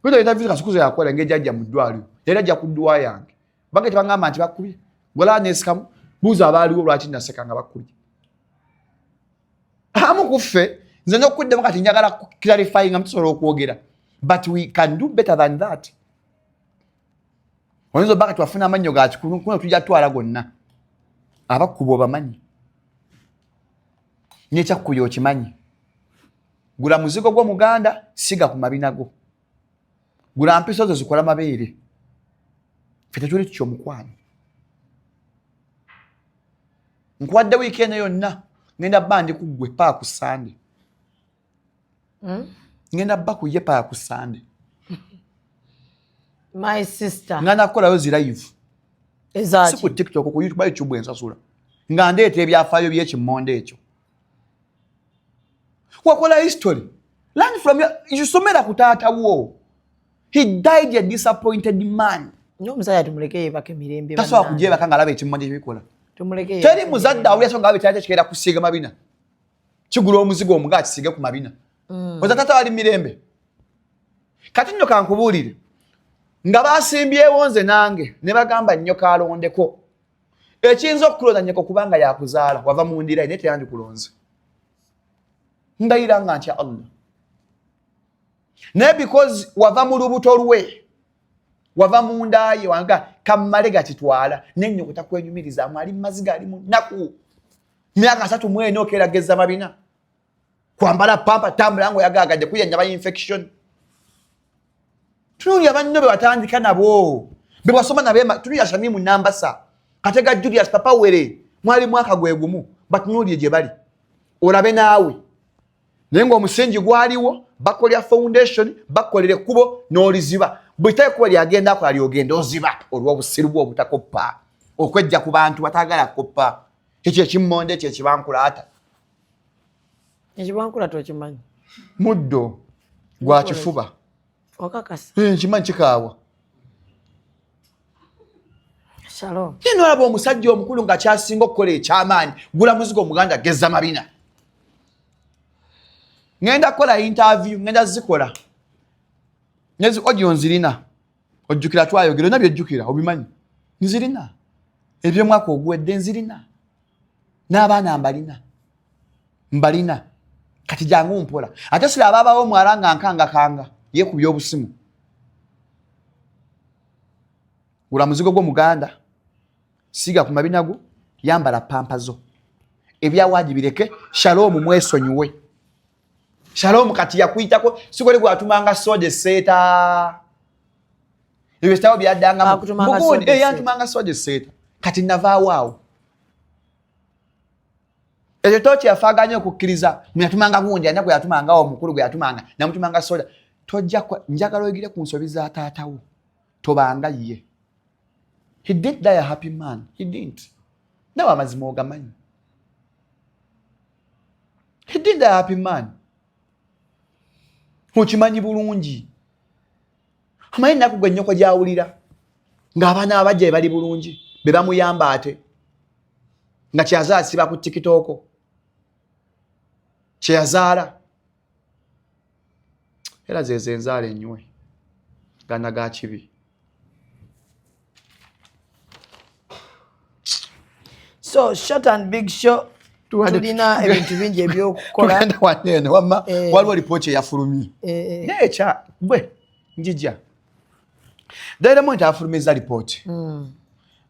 kasukuzo yakola engeri gyajja mu ddwaliro, era ajja ku dduwa yange bange tebaŋŋamba nti bakkubye. Gwalaba neesikamu, buuza abaaliwo lwaki naseka nga bakkubye. Amu ku ffe nze n'okuddemu kati njagala clarifying nga tusobola okwogera, but we can do better than that. Oyinza obba kati wafuna amannyo ga kikulu kuno tujja twala gonna. Abakkuba obamanyi, n'ekyakkubya okimanyi. Gula muzigo gw'omuganda, siga ku mabina go. Gula mpiso zo zikola mabeere. Ffe tetuli tutyo omukwano. Nkuwadde wiiki eno yonna, ngenda bba ndi ku ggwe paa ku Sande. Ngenda bba ku ye paa ku Sande. My sister. Ngenda kukolayo zi live. Ezaaki? Si ku TikTok, ku YouTube, YouTube ensasula. Nga ndeeta ebyafaayo by'ekimmonde ekyo. Wakola history. Learn from your, you somera ku taata wo. He died a disappointed man. N'omusajja tumuleke yeebake mirembe. Tasobola kugyebaka ng'alaba ekimmonde kyebikola. Tumuleke Teri muzadde awulira so ng'alaba ekyali kikeera kusiiga mabina. Kigula omuzigo omuga akisiige ku mabina. Oza taata wali mirembe. Kati nno kankubuulire. Nga basimbyewo nze nange ne bagamba nnyo kalondeko. Ekiyinza okukulonda nnyoko kubanga yakuzaala wava mu ndira naye teyandikulonze. Ndayira nga ntya Allah. Naye because wava mu lubuto lwe, wava mu nda ye, wanga kammale gakitwala n'ennyoko takwenyumirizaamu, ali mu maziga, ali mu nnaku. Myaka 34 okeerageza mabina. Kwambala pampa, tambula ng'oyagaagadde kuyanyaba infection. Tunuulira banno be watandika nabo, be wasoma nabo, tunuulira Shamimu Nambasa, Katega Julius, Papa Were, mwali mwaka gwe gumu, batunuulire gye bali. Olabe naawe. Naye ng'omusingi gwaliwo, bakolera foundation, bakolera ekkubo n'oliziba. Buli tayi ekkubo lyagenda akola lyogenda oziba olw'obusiru bwe obutakoppa, okwejja ku bantu bataagala kukoppa. Ekyo ekimmonde ekyo ekibankulaata. Ekibankulaata okimanyi? Muddo gwa kifuba. Okakasa? Nkimanyi kikaawa. Shalom. Nino olaba omusajja omukulu nga kyasinga okukola ekyamaanyi, gula muzigo omuganda geza mabina. Ngenda kukola interview, ngenda zikola. Nezi audio nzirina. Ojjukira twayogera, olina by'ojjukira, obimanyi. Nzirina. Eby'omwaka oguwedde nzirina. N'abaana mbalina. Mbalina. Kati jangu mpola. Ate sira abaabawo omwala nga nkangakanga, yeekubye obusimu. Gula muzigo gw'omuganda, siiga ku mabina go, yambala pampa zo. Ebyawaagi bireke, Shalom mwesonyiwe. Shalom kati yakuyitako, si gwali gwatumanga soda esseeta. Ebyo ebitabo byaddangamu. Akutumanga Mugundi, soda esseeta. yantumanga soda esseeta. Kati navaawo awo. Ekyo tooki yafaaganya okukkiriza. Yatumanga gundi, alina gwe yatumanga awo, omukulu gwe yatumanga, namutumanga soda. Tojja kwa, njagala oyigire ku nsobi za taata wo. Tobanga ye. He didn't die a happy man. He didn't. Nawe amazima ogamanyi. He didn't die a happy man. Okimanyi bulungi. Amanyi ennaku gwe nnyoko gy'awulira ng'abaana abajja be bali bulungi be bamuyamba ate nga kyeyazaala siba ku TikTok kyeyazaala era zezo enzaala enywe gana ga kibi. So short and big show, tulina ebintu bingi ebyokukola. Tugenda wano eno wamma waliwo lipooti eyafulumye. Naye kya gwe njija. Daily Monitor afulumiza lipooti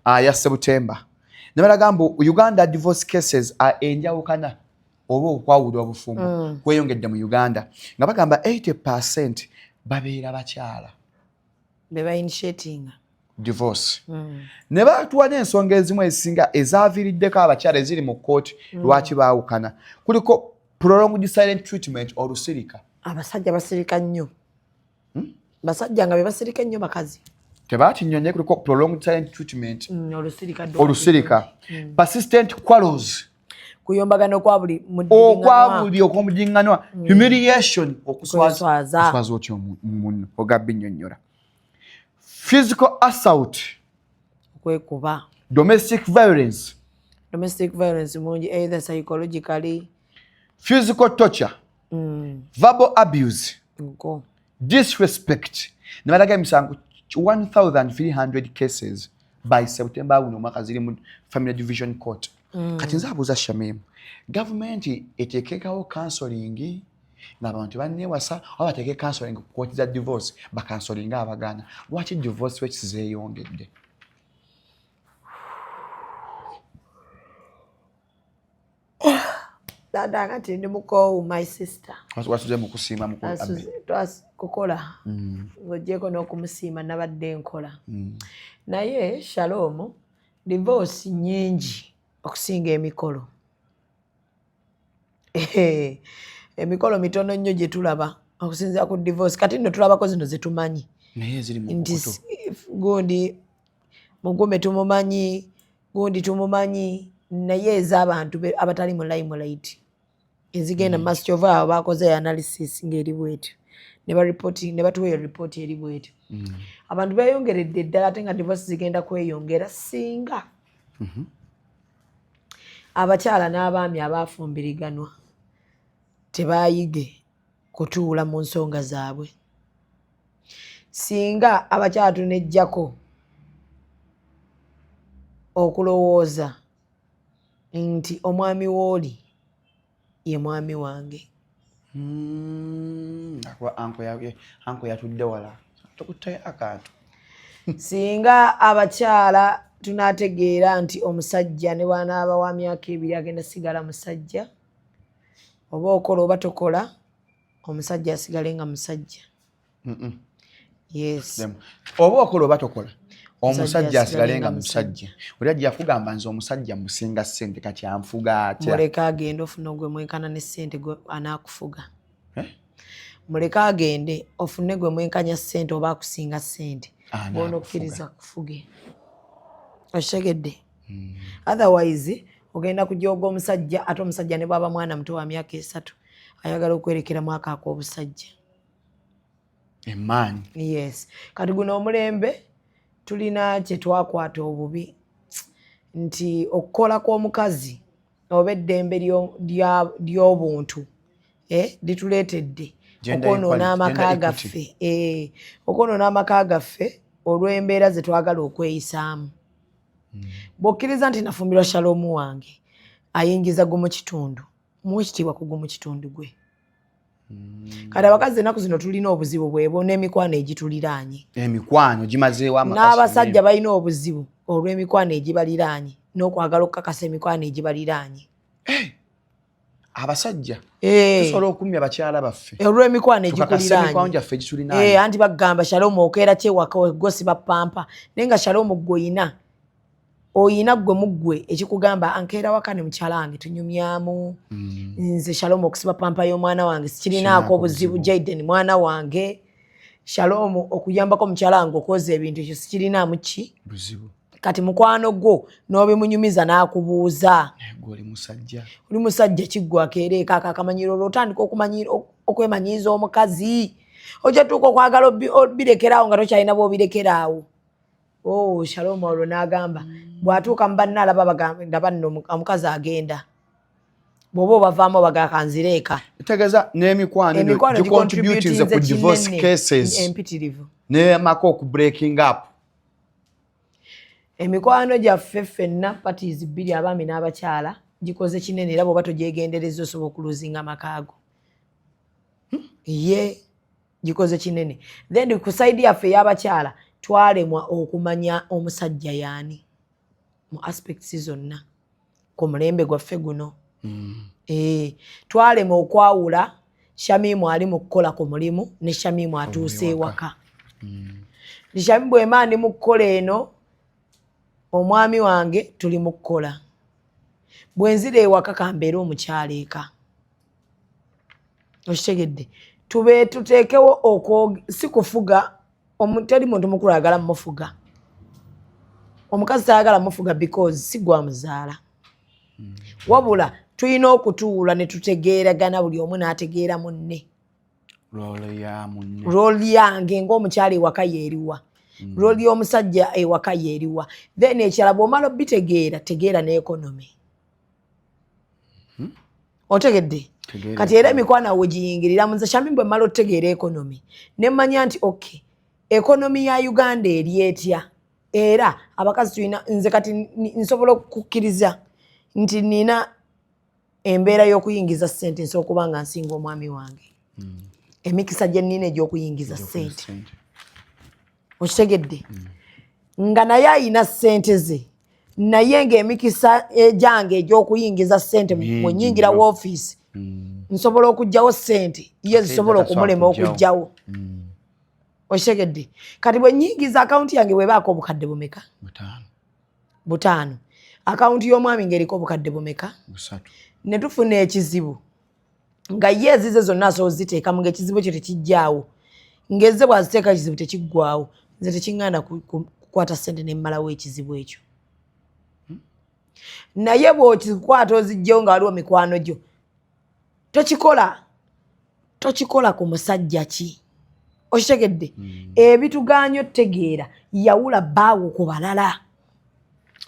ya September. Ne balaga mbu Uganda divorce cases are enjawukana oba okwawula obufumbo kweyongedde mu Uganda nga bagamba 80% babeera bakyala. Be ba initiating divorce. Ne batuwa n'ensonga ezimu ezisinga ezaaviiriddeko abakyala eziri mu kkooti lwaki baawukana. Kuliko prolonged silent treatment, olusirika. Abasajja basirika nnyo. Basajja nga bebasirika ennyo bakazi. Tebakinyonye, kuliko prolonged silent treatment. Olusirika. Olusirika. Persistent quarrels. Kuyombagana okwa buli okwa buli okwomudinganwa. Humiliation, okuswaza. Okuswaza. Okuswaza otyo munno ogabbi nnyonnyola. Physical assault. Okwekuba. Domestic violence. Domestic violence mungi, either psychologically. Physical torture. Verbal abuse. Nko. Disrespect. Ne balaga emisango 1300 cases by September guno omwaka ziri mu Family Division Court. Kati nze abuuza Shamim, gavumenti eteekekawo counseling ng'abantu banneewasa, oba bateeke counseling ku kooti za divorce, bacounselinga abagaana? Lwaki divorce rates zeeyongedde? Dada, kati ndi mukoowu, my sister. Wasuze mu kusiima mukulu Abby. Kukola ng'ogyeko n'okumusiima, nabadde nkola. Naye Shalom, divorce nyingi okusinga emikolo. Emikolo mitono nnyo gye tulaba okusinziira ku divorce. Kati nno tulabako zino zetumanyi naye eziri mu nti kukutu. Gundi mugume tumumanyi, gundi tumumanyi, naye ez'abantu abatali mu limelight ezigenda mu maaso, kyova abo bakoze analysis ng'eri bwetyo ne baripoti ne batuwa eyo ripooti eri bwetyo. Abantu beeyongeredde ddala, ate nga divorce zigenda kweyongera singa abakyala n'abaami abaafumbiriganwa tebayige kutuula mu nsonga zaabwe, singa abakyala tunejjako okulowooza nti omwami wooli ye mwami wange. Akuba anko yatudde wala, tukuttayo akantu. Singa abakyala tunategeera nti omusajja ne bw'anaaba wa myaka 2 agenda sigala musajja, oba okola oba tokola, omusajja asigale nga musajja. Yes. Oba okola oba tokola, omusajja Omusajja asigale asigale nga nga musajja. Oli ajja kugamba, nze omusajja musinga ssente, kati anfuga atya? Muleke agende ofune gwe mwenkana ne ssente, gwe anaakufuga. Eh? Muleke agende ofune gwe mwenkanya ssente oba akusinga ssente, Anaakufuga. bw'onokkiriza kufuge, okitegedde? Otherwise ogenda kujooga omusajja, ate omusajja ne bwaba mwana muto wa myaka 3 ayagala okwerekera mwaka ak'obusajja. Emaanyi. Yes, kati guno omulembe tulina kye twakwata obubi nti okukola kw'omukazi oba eddembe ly'obuntu lituleetedde Gender okwonoona equality, amaka gender equity. gaffe, okwonoona amaka gaffe olw'embeera ze twagala okweyisaamu. Bw'okkiriza nti nafumbirwa Shalomu wange ayingiza gumu kitundu, muwe ekitiibwa ku gumu kitundu gwe. Kati abakazi ennaku zino tulina obuzibu bwebwo n'emikwano egituliraanye. Emikwano gimazeewo amaka. N'abasajja balina obuzibu olw'emikwano egibaliraanye n'okwagala okukakasa emikwano egibaliraanye. Abasajja tusobola okumya bakyala baffe olw'emikwano tukakase emikwano egikuliranyi. gyaffe egitulinaanye. Anti bagamba, Shalomu okeera kyewaka gosiba pampa, naye nga Shalomu gwe oyina gwe muggwe ekikugamba ankeera waka ne mukyala wange tunyumyamu. Nze Shalomu okusiba pampa y'omwana wange sikirinaako Sirinaako obuzibu. buzibu. Jaden mwana wange, Shalomu okuyambako mukyala wange okwoza ebintu ekyo sikirinaamu ki buzibu. Kati mukwano gwo n'obimunyumiza n'akubuuza, Naye gwe oli musajja. Oli musajja kiggwako era ekaako akamanyiro, olwo otandika okwemanyiiza omukazi, ojja tuuka okwagala obirekeraawo nga tokyalina bw'obirekeraawo. Oh, Shalom, olwo n'agamba bw'atuuka mu banne alaba bagamba, ndaba nno omukazi agenda, bw'oba obavaamu bagaa kanzireeka. Tegeeza n'emikwano eno Emikwano gicontributinze ku divorce kinene cases empitirivu. N'amaka oku breaking up. Emikwano gyaffe ffenna, parties bbiri, abaami n'abakyala, gikoze kinene, era bw'oba togyegendereza osobola okuluzinga amakaago. Ye gikoze kinene. Then ku side yaffe ey'abakyala twalemwa okumanya omusajja yaani mu aspects zonna ku mulembe gwaffe guno. Twalemwa okwawula Shamimu ali mu kukola ku mulimu ne Shamimu atuuse ewaka. Shamimu bwema ndi mu kukola eno, omwami wange tuli mu kukola, bwe nzira ewaka kambeere omukyala eka, okitegedde? Tube tuteekewo okwo, si kufuga. Teri muntu mukulu ayagala mufuga. Omukazi tayagala mufuga because si gwamuzaala. Wabula tulina okutuula ne tutegeeragana, buli omu n'ategeera munne. Role ya munne. Role yange ng'omukyala ewaka yeeriwa? Role y'omusajja ewaka yeeriwa? Then ekirala, bw'omala obitegeera, tegeera n'economy. Otegedde? Tegeera. Kati era emikwano awo wegiyingirira. Nze Shami bwe mmala otutegeera economy, ne mmanya nti okay, economy ya Uganda eri etya, era abakazi tulina, nze kati nsobola okukkiriza nti nina embeera y'okuyingiza ssente, nsobola okuba nga nsinga omwami wange, emikisa gye nnina egy'okuyingiza ssente. Sente. Okitegedde? Nga naye ayina ssente ze, naye ng'emikisa egyange egy'okuyingiza ssente, Mingi bwe nyingira nnyo. woofiisi, nsobola okuggyawo ssente ye Ate zisobola tasobola okumulema kuggyawo. okuggyawo. Okitegedde? Kati bwe nyingiza, akawunti yange bwebaako obukadde bumeka? 5. 5. Akawunti y'omwami ng'eriko obukadde bumeka? 3. Ne tufuna ekizibu nga ye ezize zonna asobola oziteekamu, ng'ekizibu ekyo tekijjaawo, ng'ezze bw'aziteeka ekizibu tekiggwawo. Nze tekiŋŋaana kukwata ssente ne mmalawo ekizibu ekyo. Naye bw'okikwata ozijjewo nga waliwo mikwano gyo, tokikola, tokikola ku musajja ki. Okitegedde? Ebitugaanya otutegeera, yawula bbaawo ku balala.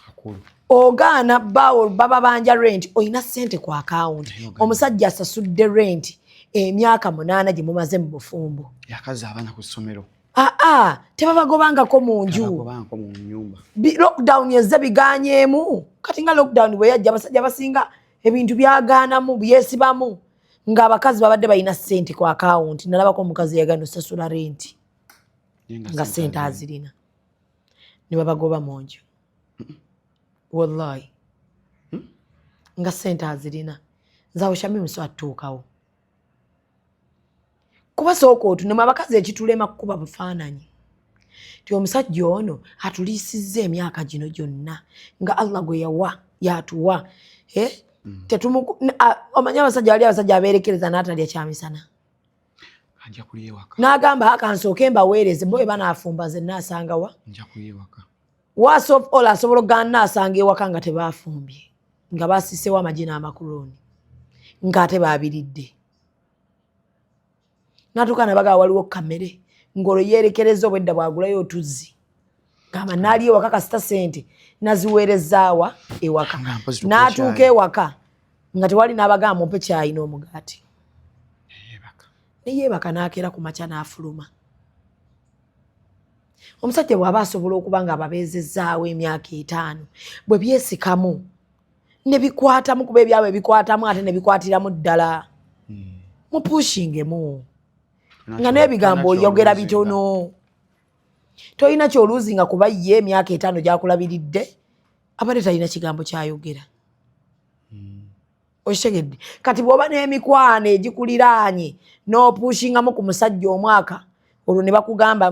Kakulu. Ogaana bbaawo baba banja rent, olina ssente ku akawunti. Naye ogaana. Omusajja asasudde rent emyaka 8 gye mumaze mu bufumbo. Yakaza abaana ku ssomero. Aa, tebabagobangako mu nju. Tabagobanko mu nyumba. Lockdown ezze biganyeemu. Kati nga lockdown bwe yajja, abasajja basinga ebintu byagaanamu, byesibamu, ng'abakazi babadde balina ssente ku akawunti. Nalabako omukazi yagana osasula renti Naye nga ssente azirina, ne babagoba mu nju. Wallahi, nga ssente azirina. Nze awo Shamimu so atuukawo kuba sooka otunemu. Abakazi ekitulema kukuba bufaananyi ti omusajja ono atuliisizza emyaka gino gyonna nga Allah gwe yawa yatuwa, eh? Omanyi abasajja, wali abasajja abeerekereza n'atalya kyamisana. Nja kulya ewaka. N'agamba, akansooke mbaweereze bo, bwe banaafumba nze naasangawa? Nja kulya ewaka. Worst of all, asobola okugaana naasanga ewaka nga tebafumbye, nga basisewo amagi n'amakulooni, ng'ate babiridde. Natuuka nabagaa waliwo kamere, ng'olwo yeerekereza obwedda bwagulayo otuzzi, gamba naali ewaka kasita sente naziweerezaawa ewaka. Nga mpozi tukule N'atuuka kyayi. ewaka nga tewali, n'abagamba mumpe kyayi n'omugaati. Yeebaka. Neyeebaka, n'akeera ku makya n'afuluma. Omusajja bw'aba asobola okuba nga ababeezezaawo emyaka 50, bwe byesikamu ne bikwatamu, kuba ebyabwe bikwatamu ate ne bikwatiramu ddala, mupushingemu nga n'ebigambo oyogera bitono, tolina kyoluuzinga, kuba ye emyaka 50 gyakulabiridde abadde talina kigambo kyayogera. Okitegedde? Kati bw'oba n'emikwano egikuliraanye n'opushingamu ku musajja omwaka olwo, ne bakugamba,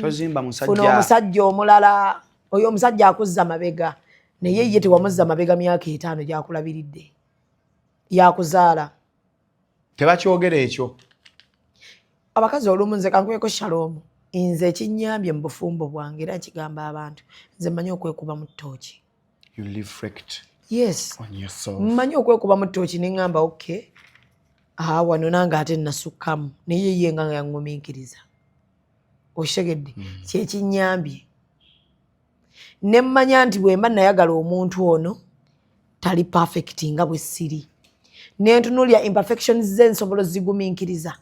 Tozimba musajja. Funa omusajja omulala, oyo omusajja akuzza mabega." Naye ye tewamuzza mabega myaka 50 gyakulabiridde, yakuzaala. Tebakyogera ekyo. Abakazi olumu, nze kankweko shalom, nze ekinyambye mu bufumbo bwange, era nkigamba abantu, nze mmanyi okwekuba mu ttooki. You reflect Yes. on yourself. Mmanyi okwekuba mu ttooki neŋŋamba, okay, aa, wano nange ate nasukkamu, naye ye nga yaŋŋumiikiriza. Okitegedde? Kyekinyambye ne mmanya nti bwe mba nayagala omuntu ono tali perfect nga bwe siri, nentunuulya imperfections ze, nsobola ozigumiikiriza.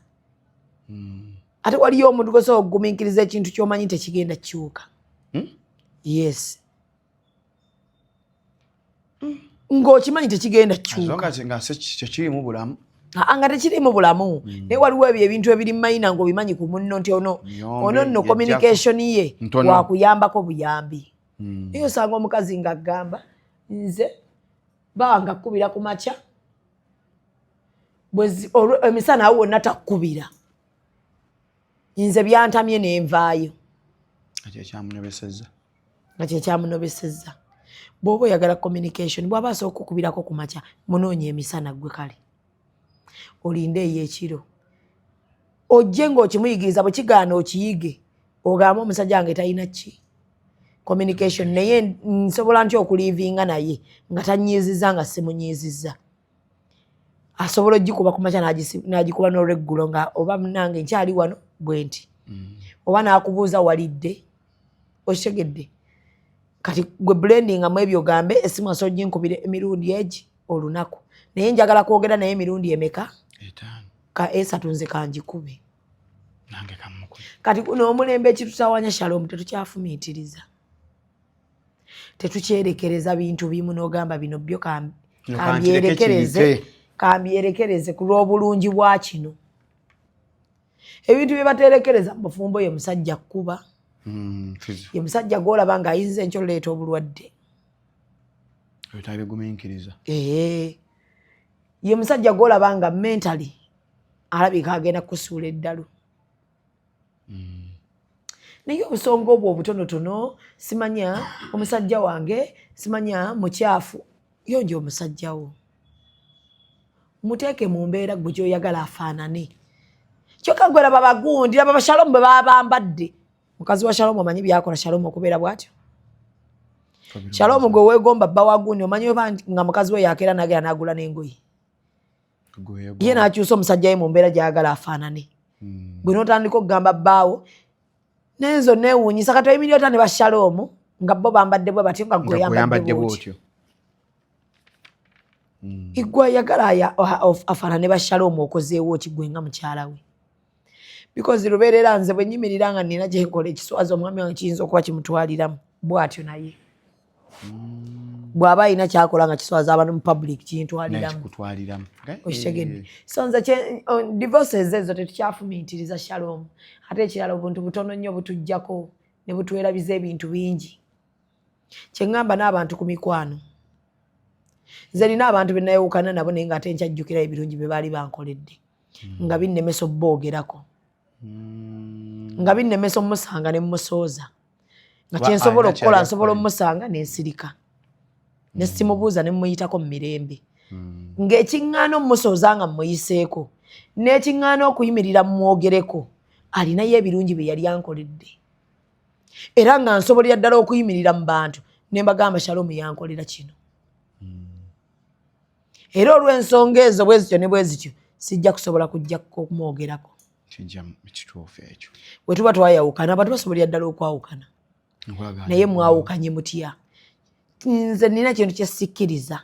Ate waliyo omuntu gwosobola okugumiikiriza ekintu kyomanyi tekigenda kukyuka. Yes, ng'okimanyi tekigenda As kukyuka. long as nga tekirimu bulamu. Aa, nga tekirimu bulamu. Naye waliwo ebyo ebintu ebiri mayina ng'obimanyi ku munno nti ono Miyombe, ono nno yejjako. Communication ye Ntono. wakuyambako buyambi. Naye osanga omukazi ng'agamba, nze baba nga kkubira ku makya, emisana awo wonna takkubira, nze byantamye nenvaayo. Ekyo ekyamunobesezza. Nga kyekyamunobesezza. Bw'oba oyagala communication, bw'aba asobola okukubirako ku makya, munoonya emisana, gwe kale olinde eyo ekiro. Ojje ng'okimuyigiriza, bwe kigaana okiyige, ogambe omusajja wange talina ki communication, naye nsobola ntya okulivinga naye nga tanyiiziza, nga simunyiizizza? Asobola ogikuba ku makya, n'agikuba n'olweggulo, nga oba nange nkyali wano bwe nti, oba n'akubuuza walidde. Okitegedde? Kati gwe blendinga mu ebyo, ogambe esimu asobola oginkubira emirundi egi olunaku, naye njagala kwogera naye emirundi emeka? 5. Ka 3, nze kanjikube. Nange kammukube. Kati guno omulembe ekitutawanya, Shalom, tetukyafumiitiriza, tetukyerekereza bintu bimu, n'ogamba bino byo Kino kankireke. kambyerekereze. Kiyite. Kambyerekereze ku lw'obulungi bwa kino. Ebintu bye baterekereza mu bufumbo, ye musajja kkuba, ye musajja gw'olaba ng'ayinza enkyo oleeta obulwadde. Ebyo tabigumiikiriza. Ee, ye musajja gw'olaba nga mentally alabika agenda kusuula eddalu. Naye obusonga obwo obutonotono, simanya omusajja wange, simanya mukyafu, yonja omusajja wo, muteeke mu mbeera gwe gyoyagala afaanane. Kyokka gwe laba bagundi, laba Bashalomu bwe baba bambadde. Mukazi wa Shalomu omanyi byakola Shalomu okubeera bw'atyo? Shalomu gwe weegomba, bba wa gundi, omanyi oba nga mukazi we yakeera nagera n'agula n'engoye ye, n'akyusa omusajja we mu mbeera gy'ayagala afaanane. Gwe n'otandika okugamba bbaawo nenzo neewuunyisa. Kati oyimirira ota ne Bashalomu nga bo bambadde bwe batyo, nga gwe nga oyambadde gweyambadde bwotyo? Bwotyo. Igwe ayagala afaanane Bashalomu, okozeewo ki gwe nga mukyala we? Because lubeerera nze bwe nyimirira nga nina gyenkola ekiswaza omwami wange, kiyinza okuba kimutwaliramu bw'atyo, naye bw'aba alina kyakola nga kiswaza abantu mu public, kintwaliramu. Nakikutwaliramu. Okitegedde? So nze divorces ezo tetukyafumiitiriza, Shalom. Ate ekirala, obuntu butono nnyo butujjako ne butwerabiza ebintu bingi. Kyeŋŋamba n'abantu ku mikwano, nze nina abantu be nayawukana nabo, naye ng'ate nkyajjukirayo ebirungi bye baali bankoledde, nga binnemesa obboogerako, nga binnemesa omusanga ne musooza, nga kyensobola alina okukola kyali nsobola akukoledde. Omusanga nensirika ne simubuuza ne muyitako mu mirembe, ng'ekiŋŋaana omusooza nga mmuyiseeko, n'ekiŋŋaana okuyimirira mumwogereko, alinayo ebirungi bye yali ankoledde, era nga nsobolera ddala okuyimirira mu bantu ne mbagamba Shalomu yankolera kino, era olw'ensonga ezo bwe zityo ne bwe zityo sijja kusobola kujja okumwogerako. Kijja kituufu ekyo. Bwe tuba twayawukana, abantu basobolera ddala okwawukana. Nkolagana. Naye mwawukanye mutya? Nze nina kintu kyesikkiriza.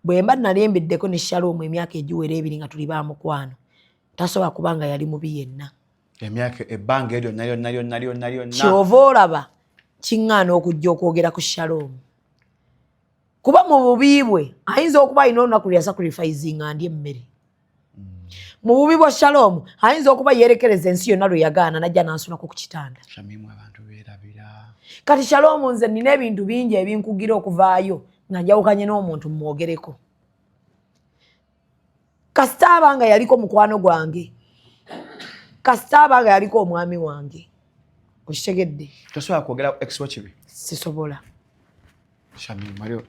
Bwe mba nalembeddeko ne Shalomu emyaka egiwera 2 nga tuli bamukwano, tasobola kuba nga yali mubi yenna. Emyaka, ebbanga eryo lyonna lyonna lyonna lyonna lyonna. Kyova olaba kiŋŋaana okujja okwogera ku Shalomu, kuba mu bubi bwe ayinza okuba alina olunaku lwe yasacrificinga ndi emmere. Mu bubi bwa Shalomu ayinza okuba yeerekereza ensi yonna lwe yagaana najja n'ansulako ku kitanda. Shamimu, abantu beerabira. Kati Shalomu, nze nina ebintu bingi ebinkugira okuvaayo nga njawukanye n'omuntu mwogereko, kasita aba nga yaliko mukwano gwange, kasita aba nga yaliko omwami wange. Okitegedde? Tosobola kwogera ex wo kibi? Sisobola. Shamimu,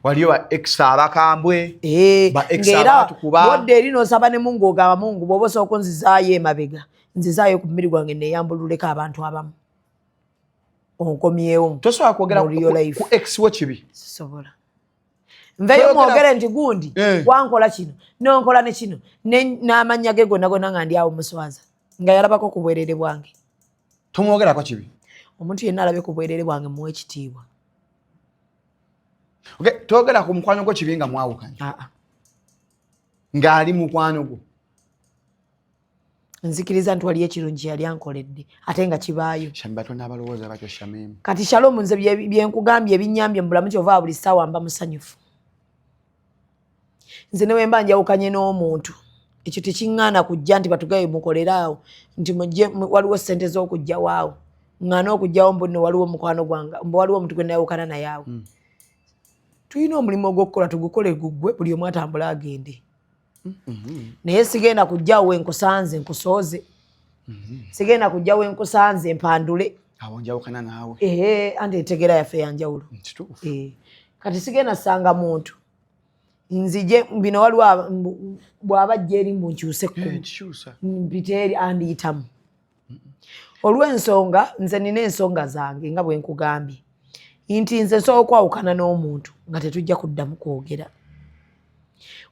waliyo ba ex abakambwe. Eh, Ba ex ng'era abatukuba. Wodde eri n'osaba ne Mungu, ogamba Mungu, bw'oba osobola okunzizaayo emabega, nzizaayo ku mubiri gwange neeyambululeko abantu abamu, onkomyewo Tosobola kwogera mu real life. ku ex wo kibi? Sisobola nveyo mwogere nti gundi wankola kino nonkola ne kino n'amannya ge gonna gonna, nga ndi awo muswaza, nga yalabako ku bwerere bwange. Tomwogerako kibi? Omuntu yenna alabye ku bwerere bwange muwa ekitiibwa. Okay, toyogera ku mukwano gwo kibi nga mwawukanye? Aa. Ng'ali mukwano gwo? Nzikiriza nti waliyo ekirungi yali ankoledde, ate nga kibaayo. Shami, batono abalowooza batyo, Shamimu. Kati Shalomu, nze byenkugambye ebinnyambye mu bulamu, kyova buli ssaawa mba musanyufu. Nze ne wemba njawukanye n'omuntu, ekyo tekiŋŋaana kujja nti batugaye mukoleraawo nti mujje waliwo ssente z'okujjawaawo, ŋŋaana okujjawo mbu nno waliwo mukwano gwange, mbu waliwo omuntu gwe nayawukana naye awo. Tulina omulimu ogw'okukola, tugukole guggwe, buli omu atambule agende. Naye sigenda kujjawo wenkusanze nkusooze, sigenda kujja wenkusanze mpandule. Awo njawukana naawe. Ee, anti entegeera yaffe yanjawulo. Kituufu. Kati sigenda sanga muntu. Nzije bino, waliwo bw'aba ajja eri mbu nkyuse ekkubo, Nkikyusa. Mpite eri andiyitamu olw'ensonga nze nina ensonga zange, nga bwe nkugambye nti nze nsobola okwawukana n'omuntu nga tetujja kuddamu kwogera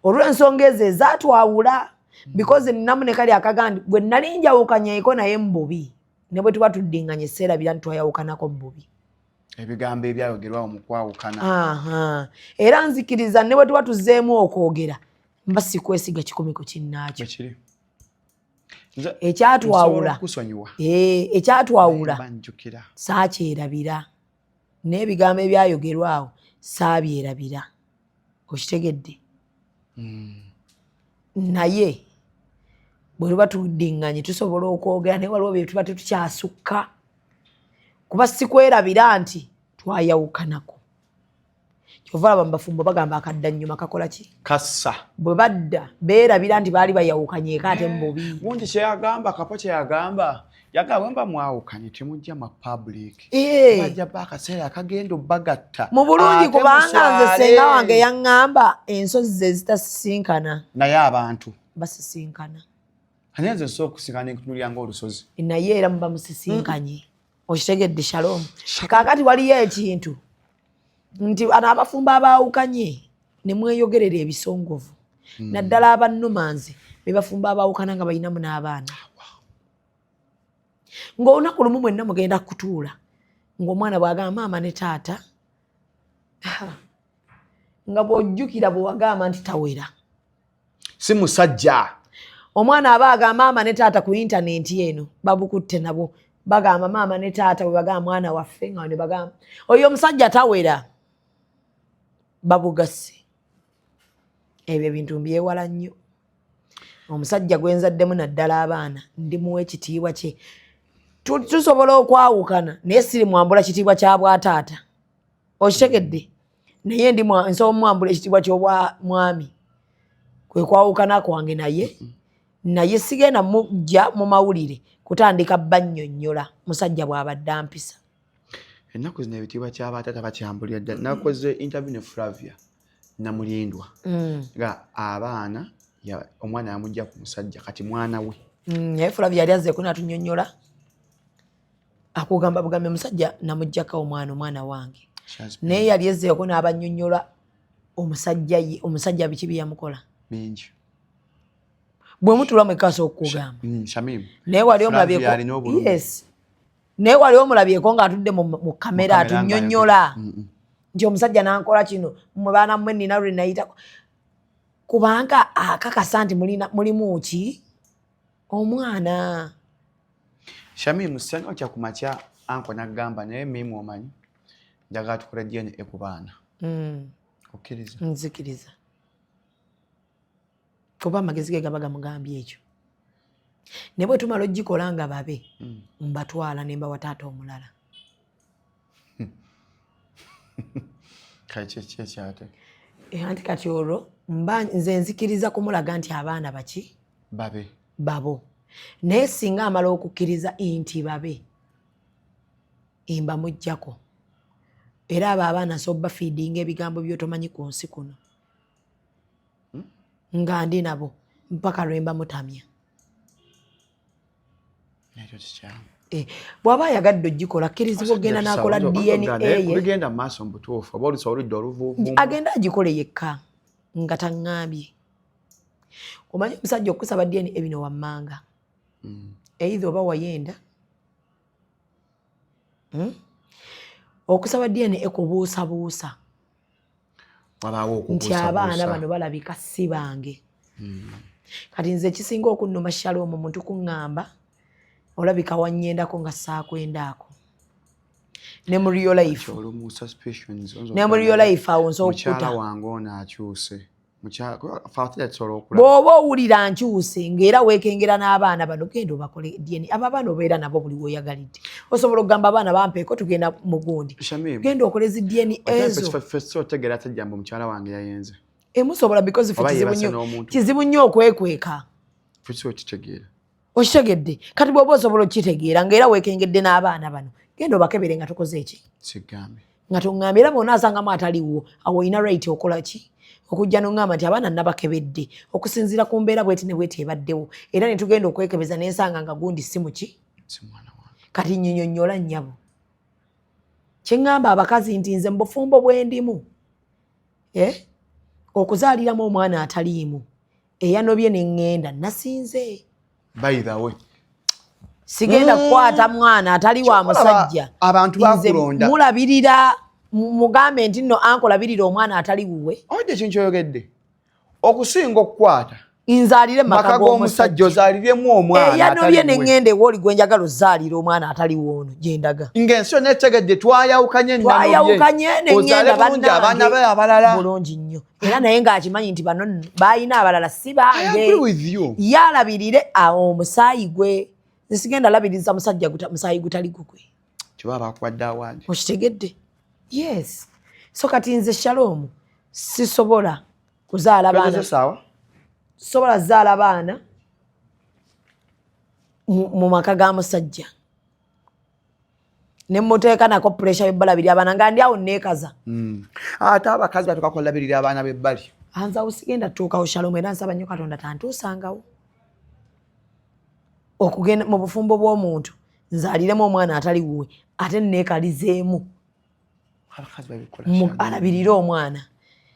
olw'ensonga ezo ezaatwawula, because ninamu ne kali akagandi bwe nali njawukanyeeko naye mu bubi, ne bwe tuba tuddinganye seerabira nti twayawukanako mu bubi. Ebigambo ebyayogerwawo mu kwawukana. Aha. Era nzikiriza ne bwe tuba tuzzeemu okwogera, mba sikwesiga 100 ku kinnaakyo. Bwekiri. Nze Ekyatwawula, nsobola okukusonyiwa. Ekyatwawula Banjukira. saakyerabira, n'ebigambo ebyayogerwa awo saabyerabira, okitegedde? Naye bwe tuba tuddiŋŋanye tusobola okwogera, naye waliwo bye tuba tetukyasukka, kuba sikwerabira nti twayawukanako. Kyova laba mu bafumbo bagamba akadda nnyuma kakola ki? Kassa. Bwe badda beerabira nti baali bayawukanyeeko ate mu bubi. Gundi kyeyagamba, Kapo kyeyagamba, yagamba bwe mba mwawukanye temujja ma public. Bajja ba akaseera akagenda obbagatta. Mu bulungi. Ate Kubanga nze muswale. senga wange yaŋŋamba ensozi ze zitasisinkana, Naye abantu basisinkana. Ate nze nsobola okusinkana nenkutunulira ng'olusozi. Naye era muba musisinkanye, okitegedde, Shalom? Kaakati waliyo ekintu nti ano abafumbo abaawukanye ne mweyogerera ebisongovu, naddala abannumanzi be bafumbo abaawukana nga balinamu n'abaana, ng'olunaku lumu mwenna mugenda kutuula ng'omwana bw'agamba maama ne taata, nga bw'ojjukira bwe wagamba nti tawera. Si musajja. Omwana aba agamba maama ne taata ku intaneti eno babukutte, nabo bagamba maama ne taata, bwe bagamba mwana waffe nga ne bagamba oyo omusajja tawera, babugasse. Ebyo ebintu mbyewala nnyo. Omusajja gwenzaddemu naddala abaana ndimuwa ekitiibwa kye. Tusobola okwawukana naye siri mwambula kitiibwa kya bwataata, okitegedde? Naye ndi nsobola omwambula ekitiibwa ky'obwa mwami, kwe kwawukana kwange naye, naye sigenda mujja mu mawulire kutandika bannyonnyola musajja bw'abadde ampisa. Ennaku zino ebitiibwa ky'abataata bakyambulira ddala. Nakoze interview ne Flavia Namulindwa nga abaana omwana yamugja ku musajja, kati mwana we. Naye Flavia yali azzeeko n'atunyonnyola, akugamba bugambe musajja namugjako omwana, omwana wange. Naye yali ezzeeko n'abannyonnyola omusajja ye, omusajja biki bye yamukola. Bingi. Bwe mutula mwekka asobola okukugamba. Shamim. Naye wali Flavia omulabyeko alina obulumi. Yes, naye wali omulabyeko ng'atudde mu kamera Mu kamera atunyonnyola nti omusajja nankola kino, mmwe baana mmwe nina lwe nayitako, kubanga akakasa nti mulimu ki omwana. Shamim, senga otya ku makya anko naggamba naye mimu omanyi njagala tukole DNA ku baana. Okkiriza? Nzikiriza, kuba amagezi ge gaba gamugambye ekyo, naye bwe tumala ogikola nga babe mbatwala ne mbawa taata omulala. Kale kyeki ekyate? Anti kati olwo mba nze nzikiriza kumulaga nti abaana baki? Babe. Babo, naye singa amala okukkiriza nti babe, mba muggyako, era abo abaana so bafiidinga ebigambo byotomanyi ku nsi kuno nga ndi nabo mpaka lwe mba mutamya. Ekyo kikyamu. Bw'aba ayagadde ogikola, akkirizibwa okgenda n'akola DNA ye. Kubigenda mu maaso mu butuufu oba olusa oludda oluvuuvumu. Agenda agikole yekka nga taŋŋambye. Omanyi omusajja okusaba DNA bino wammanga, either oba wayenda, Okusaba DNA kubuusabuusa Wabaawo nti abaana okubuusabuusa. bano balabika si bange. Kati nze ekisinga okunnuma, Shalom, muntu kuŋŋamba olabika wannyendako nga saakwendaako, ne mu real life. Olumu suspicions. Ne mu real life awo nsobola Mukyala okukuta. wange ono akyuse. Mukyala fe ate tusobola okulaba. Bw'oba owulira nkyuse ng'era weekengera n'abaana bano, genda obakole DNA. Abo abaana obeera nabo buli woyagalidde, osobola okugamba abaana bampeeko tugenda mu gundi. Shamim, Genda okole zi DNA ezo. Ffe otegeera ate jambo mukyala wange yayenze. Emusobola because ffe Oba kizibu yeebase nnyo, n'omuntu. kizibu nnyo okwekweka. Ffe tusobola okitegeera. Okitegedde? Kati bw'oba osobola okukitegeera ng'era weekengedde n'abaana bano, genda obakebere nga tukoze eki? Sigambe. Nga toŋŋambye, era bw'onaasangamu ataliwo, awo olina right okola ki? Okujja noŋŋamba nti abaana nabakebedde okusinziira ku mbeera bweti ne bweti ebaddewo, era ne tugenda okwekebeza nensanga nga gundi si muki. Si mwana wange. Kati nyinyonnyola, nnyabo. Kyeŋŋamba abakazi nti nze mu bufumbo bwe ndimu, eh? Okuzaaliramu omwana ataliimu eyanobye neŋŋenda nasinze. By the way, Sigenda kukwata mwana atali wa Ky'okulaba, musajja. abantu Nze bakulonda. mulabirira, mugambe nti nno anko labirira omwana atali wuwe. Owedde ekintu kyoyogedde, okusinga okukwata Nzaalire mu maka maka g'omusajja g'omusajja ozaaliremu omwana eyanobye atali wuwe. Neŋŋenda ewooli gwe njagala ozaalira omwana atali woono gyendaga. Ng'ensi yonna etegedde twayawukanye. Twayawukanye. Ozaale Neŋŋenda bulungi abaana be abalala. Bulungi nnyo, era naye ng'akimanyi nti bano nno baalina abalala si I bange. agree with you. Ye alabirire awo omusaayi gwe. Nze sigenda labiriza musajja musaayi gutali gugwe. Kiba bakuwadde award. Okitegedde? Yes. So kati nze Shalom sisobola kuzaala baana. Twegeze saawa. Sobola zaala baana mu maka ga musajja ne muteeka nako pressure yobalabirira abaana nga ndi awo neekaza. Ate abakazi batuka kulabirira abaana b'ebbali. Anze awo sigenda tuukawo, Shalom, era nsaba nnyo Katonda tantuusangawo okugenda mu bufumbo bw'omuntu nzaaliremu omwana atali wuwe ate neekalizeemu. Abakazi babikola. Alabirire omwana.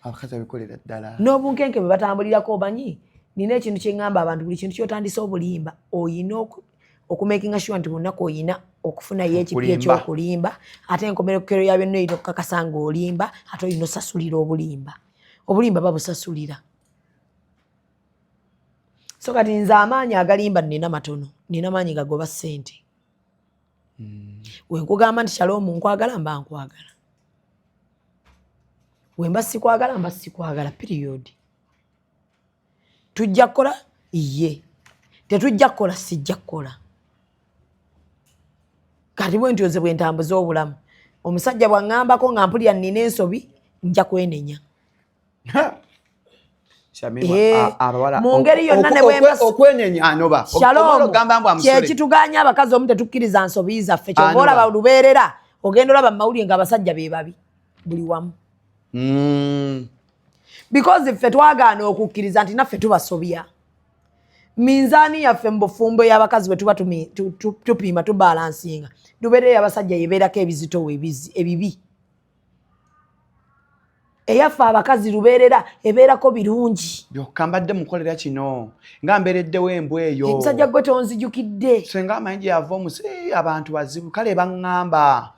Abakazi babikolera ddala. N'obunkenke bwe batambulirako. Omanyi nina ekintu kyeŋŋamba abantu: buli kintu kyotandise obulimba, oyina okumakinga sure nti lunaku oyina okufunayo ekipya. Okulimba. Ekyokulimba, ate enkomerekero ya byonna oyina okukakasa ng'olimba, ate oyina osasulira obulimba. Obulimba babusasulira. So kati nze amaanyi agalimba nina matono, nina maanyi gagoba ssente. Wenkugamba nti Shalom nkwagala, mba nkwagala. Wemba sikwagala, mba sikwagala, period. Tujja kukola ye, tetujja kukola, sijja kukola. Kati bwe ntyo nze bwe ntambuza obulamu. Omusajja bwaŋŋambako nga mpulira nina ensobi, nja kwenenya. Eh, mu ngeri yonna ne bwe Okwenenya anoba. Shalom, Ogamba mbu amusole. Kyekituganya abakazi omu tetukkiriza nsobi zaffe. Kyova Anoba. olaba lubeerera ogenda olaba mu mawulire nga abasajja be babi buli wamu, because ffe twagaana okukkiriza nti naffe tubasobya. Minzaani yaffe mu bufumbo ey'abakazi bwe tuba tupiima, tubalansinga, lubeerera ey'abasajja yebeerako ebizitowa ebibi. Eyaffe abakazi lubeerera ebeerako birungi. Byokka mbadde mukolera kino nga mbeereddewo embwa eyo. Omusajja gwe tonzijukidde. Senga amanyi gye yava omusi. Eh, abantu bazibu, kale baŋŋamba.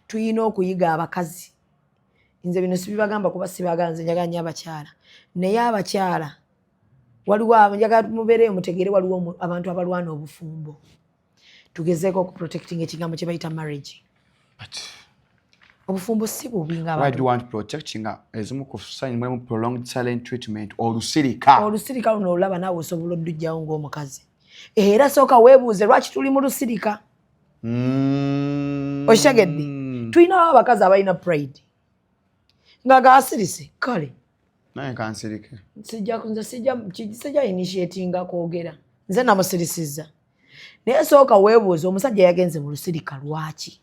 Tuyina okuyiga abakazi. Nze bino sibibagamba kuba sibagala, nze njagala nnyo abakyala, naye abakyala waliwo njagala mubeereyo mutegeere, waliwo abantu abalwana obufumbo. Tugezeeko okuprotecting ekigambo kye bayita marriage. But Obufumbo si bubi nga why abantu do you want protecting? Ezimu ku sign mulimu prolonged silent treatment, olusirika. Olusirika luno olulaba naawe osobola oddujjawo ng'omukazi, era sooka weebuuze lwaki tuli mu lusirika. Okitegedde? Tulinawo abakazi abalina pride nga gaasirise kale. Naye kansirike. Sijja, nze sijja initiatinga kwogera, nze namusirisizza. Naye sooka weebuuze omusajja yagenze mu lusirika lwaki?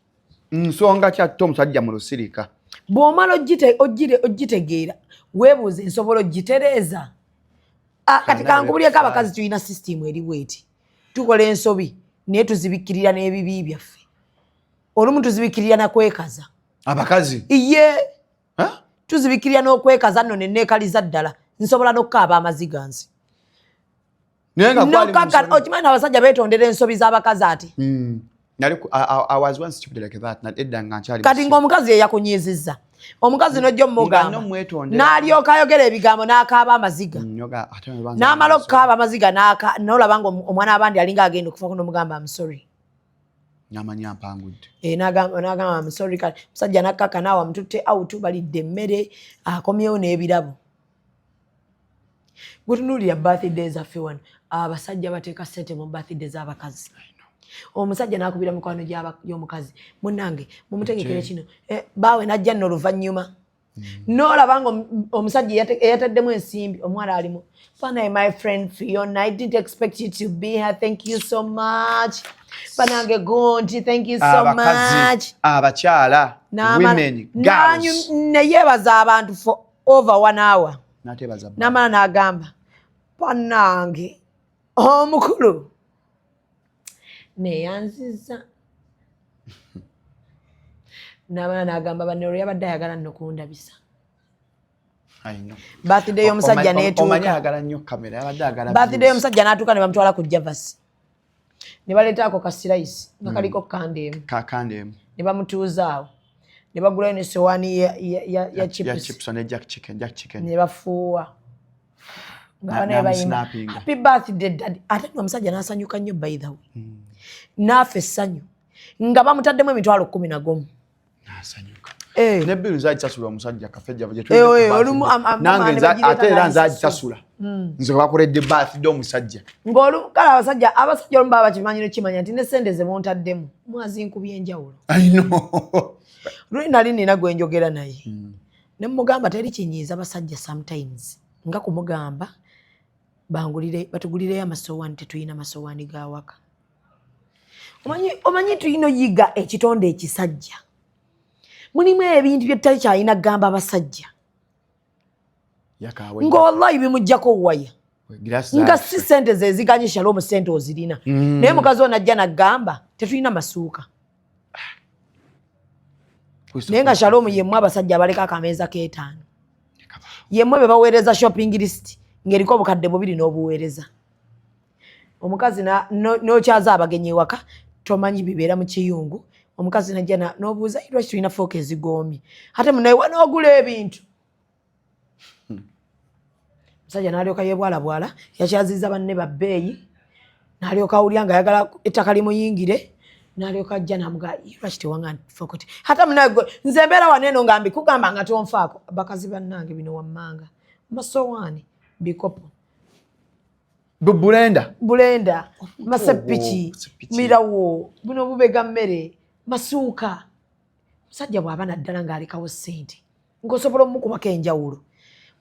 Nsonga kyatta omusajja mu lusirika. Bw'omala ogitegeera, weebuuze nsobola ogitereeza. Ah, kati kankubulyeko, abakazi tulina sisitimu eri bweti: tukola ensobi naye tuzibikirira n'ebibi byaffe. Olumu tuzibikirira nakwekaza. Abakazi? Iye. Huh? Tuzibikirira n'okwekaza nno neneekaliza ddala, nsobola n'okukaaba amaziga nze. Naye nga gwali mu Nokaka- nsobi. Okimanyi abasajja beetondera ensobi z'abakazi ati? Nali I was once stupid like that. Edda nga nkyali Kati musiru. ng'omukazi ye yakunyiizizza, omukazi n'ojja Nga omugamba nomwetondera. n'alyoka ayogera ebigambo n'akaaba amaziga. Nyoga, ate bwe banza N'amala mu nsobi. okukaaba amaziga n'olaba nga omwana w'abandi alinga agenda okufa, n'omugamba, "I'm sorry." N'amanyi ampangudde. Eh, n'agamba, "I'm sorry." Kati musajja nakkaka naawe amututte out, balidde emmere, akomyewo n'ebirabo. Gutunuulira birthday zaffe wano, abasajja bateeka ssente mu birthday z'abakazi. Omusajja n'akubira mikwano gy'omukazi, "Munnange, mumutegekere kino." Eh, baawe najja nno oluvannyuma n'olaba nga omusajja eyataddemu ensimbi, omuwala alimu fanaye, "My friend Fiona, I didn't expect you to be here. Thank you so much. Banange gonti, thank you so Abakazi, much." abakyala, women, girls. Neyeebaza abantu for Over one hour. N'ateebaza bba. N'amala n'agamba, "Bannange, omukulu neyanziza." N'amala n'agamba banne, olwo yabadde ayagala nno kundabisa. I know. Birthday y'omusajja Omanyi n'etuuka. ayagala nnyo kamera, yabadde ayagala Birthday views. y'omusajja n'atuuka, ne bamutwala ku Javas, ne baleetaako ka slice nga kaliko candle emu. Kakande emu. Ne bamutuuza awo, ne bagulayo nesowaani ya ya chips. Chips ne jack chicken, jack chicken. Ne bafuuwa nga banaye bayimba Namusnappinga. "Happy birthday, daddy." Ate nno omusajja n'asanyuka nnyo, by the way, naafa essanyu nga bamutaddemu 11,000. Nasanyuka. Eh. Ne bill zagisasula omusajja kafejja. Eh, eh, olumu nange ne bagireeta ate era n'agisasula. Nzagisasula nze bakoledde birthday omusajja. Ng'olu kale abasajja olumu baba bakimanyi nokimanya nti ne sente ze muntaddemu mwazinkubya enjawulo. I know. Luli nali nina gwe njogera naye ne mugamba, teri kinyiiza basajja sometimes nga kumugamba bangulire, batugulireyo amasowaani, tetulina masowaani ga waka. Omanyi tulina oyiga ekitonde ekisajja, mulimu ebintu bye tutali kyalina kugamba abasajja. Yakaawe. Nga wallahi bimugjako waya. Glass. Nga si sente ze ziganye, Shalom, sente ozirina, naye mukazi ono ajja nagamba tetulina masuuka, naye nga Shalom yemmwe abasajja abaleka akameeza k'etaano, yemmwe be baweereza shopping list ng'eriko 2000 n'obuweereza omukazi n'okyaza abagenyi ewaka, tomanyi bibeera mu kiyungu. Omukazi najja n'obuuza, "Lwaki tulina fork ezigoomye?" Ate munaye wanoogula ebintu, musajja n'alyoka yebwalabwala, yakyaziza banne babbeeyi, n'alyoka awulira nga ayagala ettaka limuyingire, n'alyoka ajja namugaa, "Lwaki tewanga fork?" Ate munaye gwe nze mbeera wano eno nga mbikugamba nga tonfaako. Bakazi bannange, bino wammanga masowaani, bikopo, Blender. Blender, masepiki, Sepiki. Mirawo, buno bubega mmere, masuuka. Musajja bw'aba naddala ng'alekawo ssente ng'osobola omukubako enjawulo,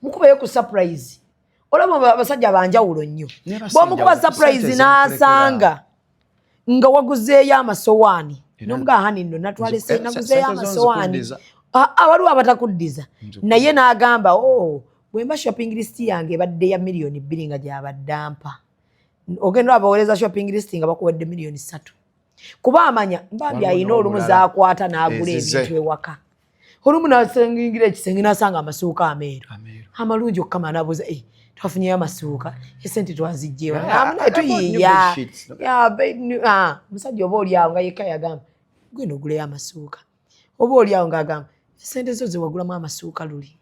mukubayo ku surprise. Olaba abasajja banjawulo nnyo. Naye basi Bw'omukuba enjawulo, surprise ssente n'asanga nga waguzeeyo amasowaani, Era nomugaa, "Honey, nno natwala naguzeeyo sente zo amasowaani." nzikuddiza. Ah, ah, waliwo abatakuddiza. Nzikuddiza. Naye n'agamba, "Oh, bwemba shopping list yange ebadde ya 2 million nga gyabadde ampa," ogenda abaweereza shopping list nga bakuwadde 3 million, kuba amanya mbambi Waliwo ayina olumu n'omulala. zakwata n'agula Ezize. ebintu ewaka. Olumu nasengingira ekisenge n'asanga amasuuka ameeru Ameeru. amalungi okukama, nabuuza, "Eh, twafunyeyo amasuuka, esente twazigyewa?" Yeah, Amunaye I bought new tuyiiya. bed sheets. Yeah, ah, musajja oba oliawo nga yekka yagamba, "Genda oguleyo amasuuka," oba oliawo ng'agamba, "Esente zo zewagulamu amasuuka luli."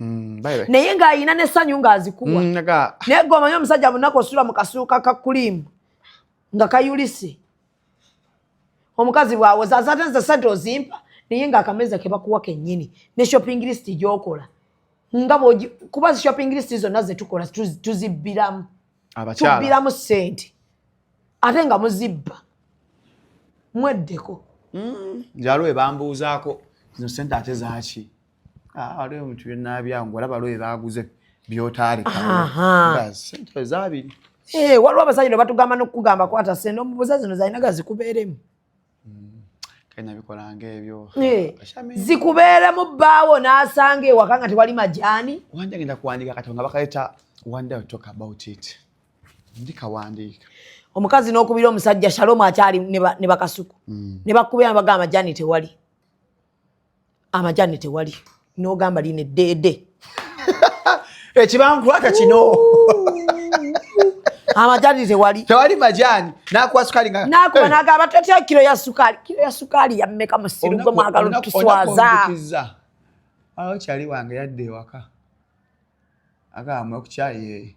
By the way. Naye ng'ayina n'essanyu ng'azikuwa. Naye gwe omanyi omusajja munaku osula mu kasuuka ka kulimu nga kayulise, omukazi bwawoza ate nze sente ozimpa, naye ng'akameza ke bakuwa kennyini ne shopping list gy'okola nga bw'ogi, kuba zi shopping list zonna zetukola tuzibbiramu. Abakyala. Tubbiramu sente ate nga muzibba, mweddeko. Nze waliwo ebambuuzaako, "Zino sente ate zaaki?" Ah, waliwo ebintu byenabyangu, olaba waliwo ebaguze byotaaleka. Aha. Sente ezabiri. Eh, waliwo abasajja ne batugamba n'okukugamba, "Kwata sente," omubuuza, "Zino zalina zikubeeremu?" Kale nabikolanga ebyo. Eh, zikubeeremu bbaawo n'asanga ewaka nga tewali majaani. Wanja ngenda kuwandiika kati nga bakaleeta, one day I'll talk about it, ndikawandiika. Omukazi n'okubira omusajja, Shalomu akyali ne bakasuku ne bakubira ne bagamba amajaani tewali, amajaani tewali, n'ogamba lino eddeede. Ekibankulwata kino. Amajaani tewali. Tewali majaani, nakuwa sukaali nga Nakuba Eh, n'agamba, "Tetya kiro ya sukaali, kiro ya sukaali yammeka? Musiru gwe, mwagala otuswaza." Ondukiza waliwo kyali wange yadda ewaka, agamba ku kyayi,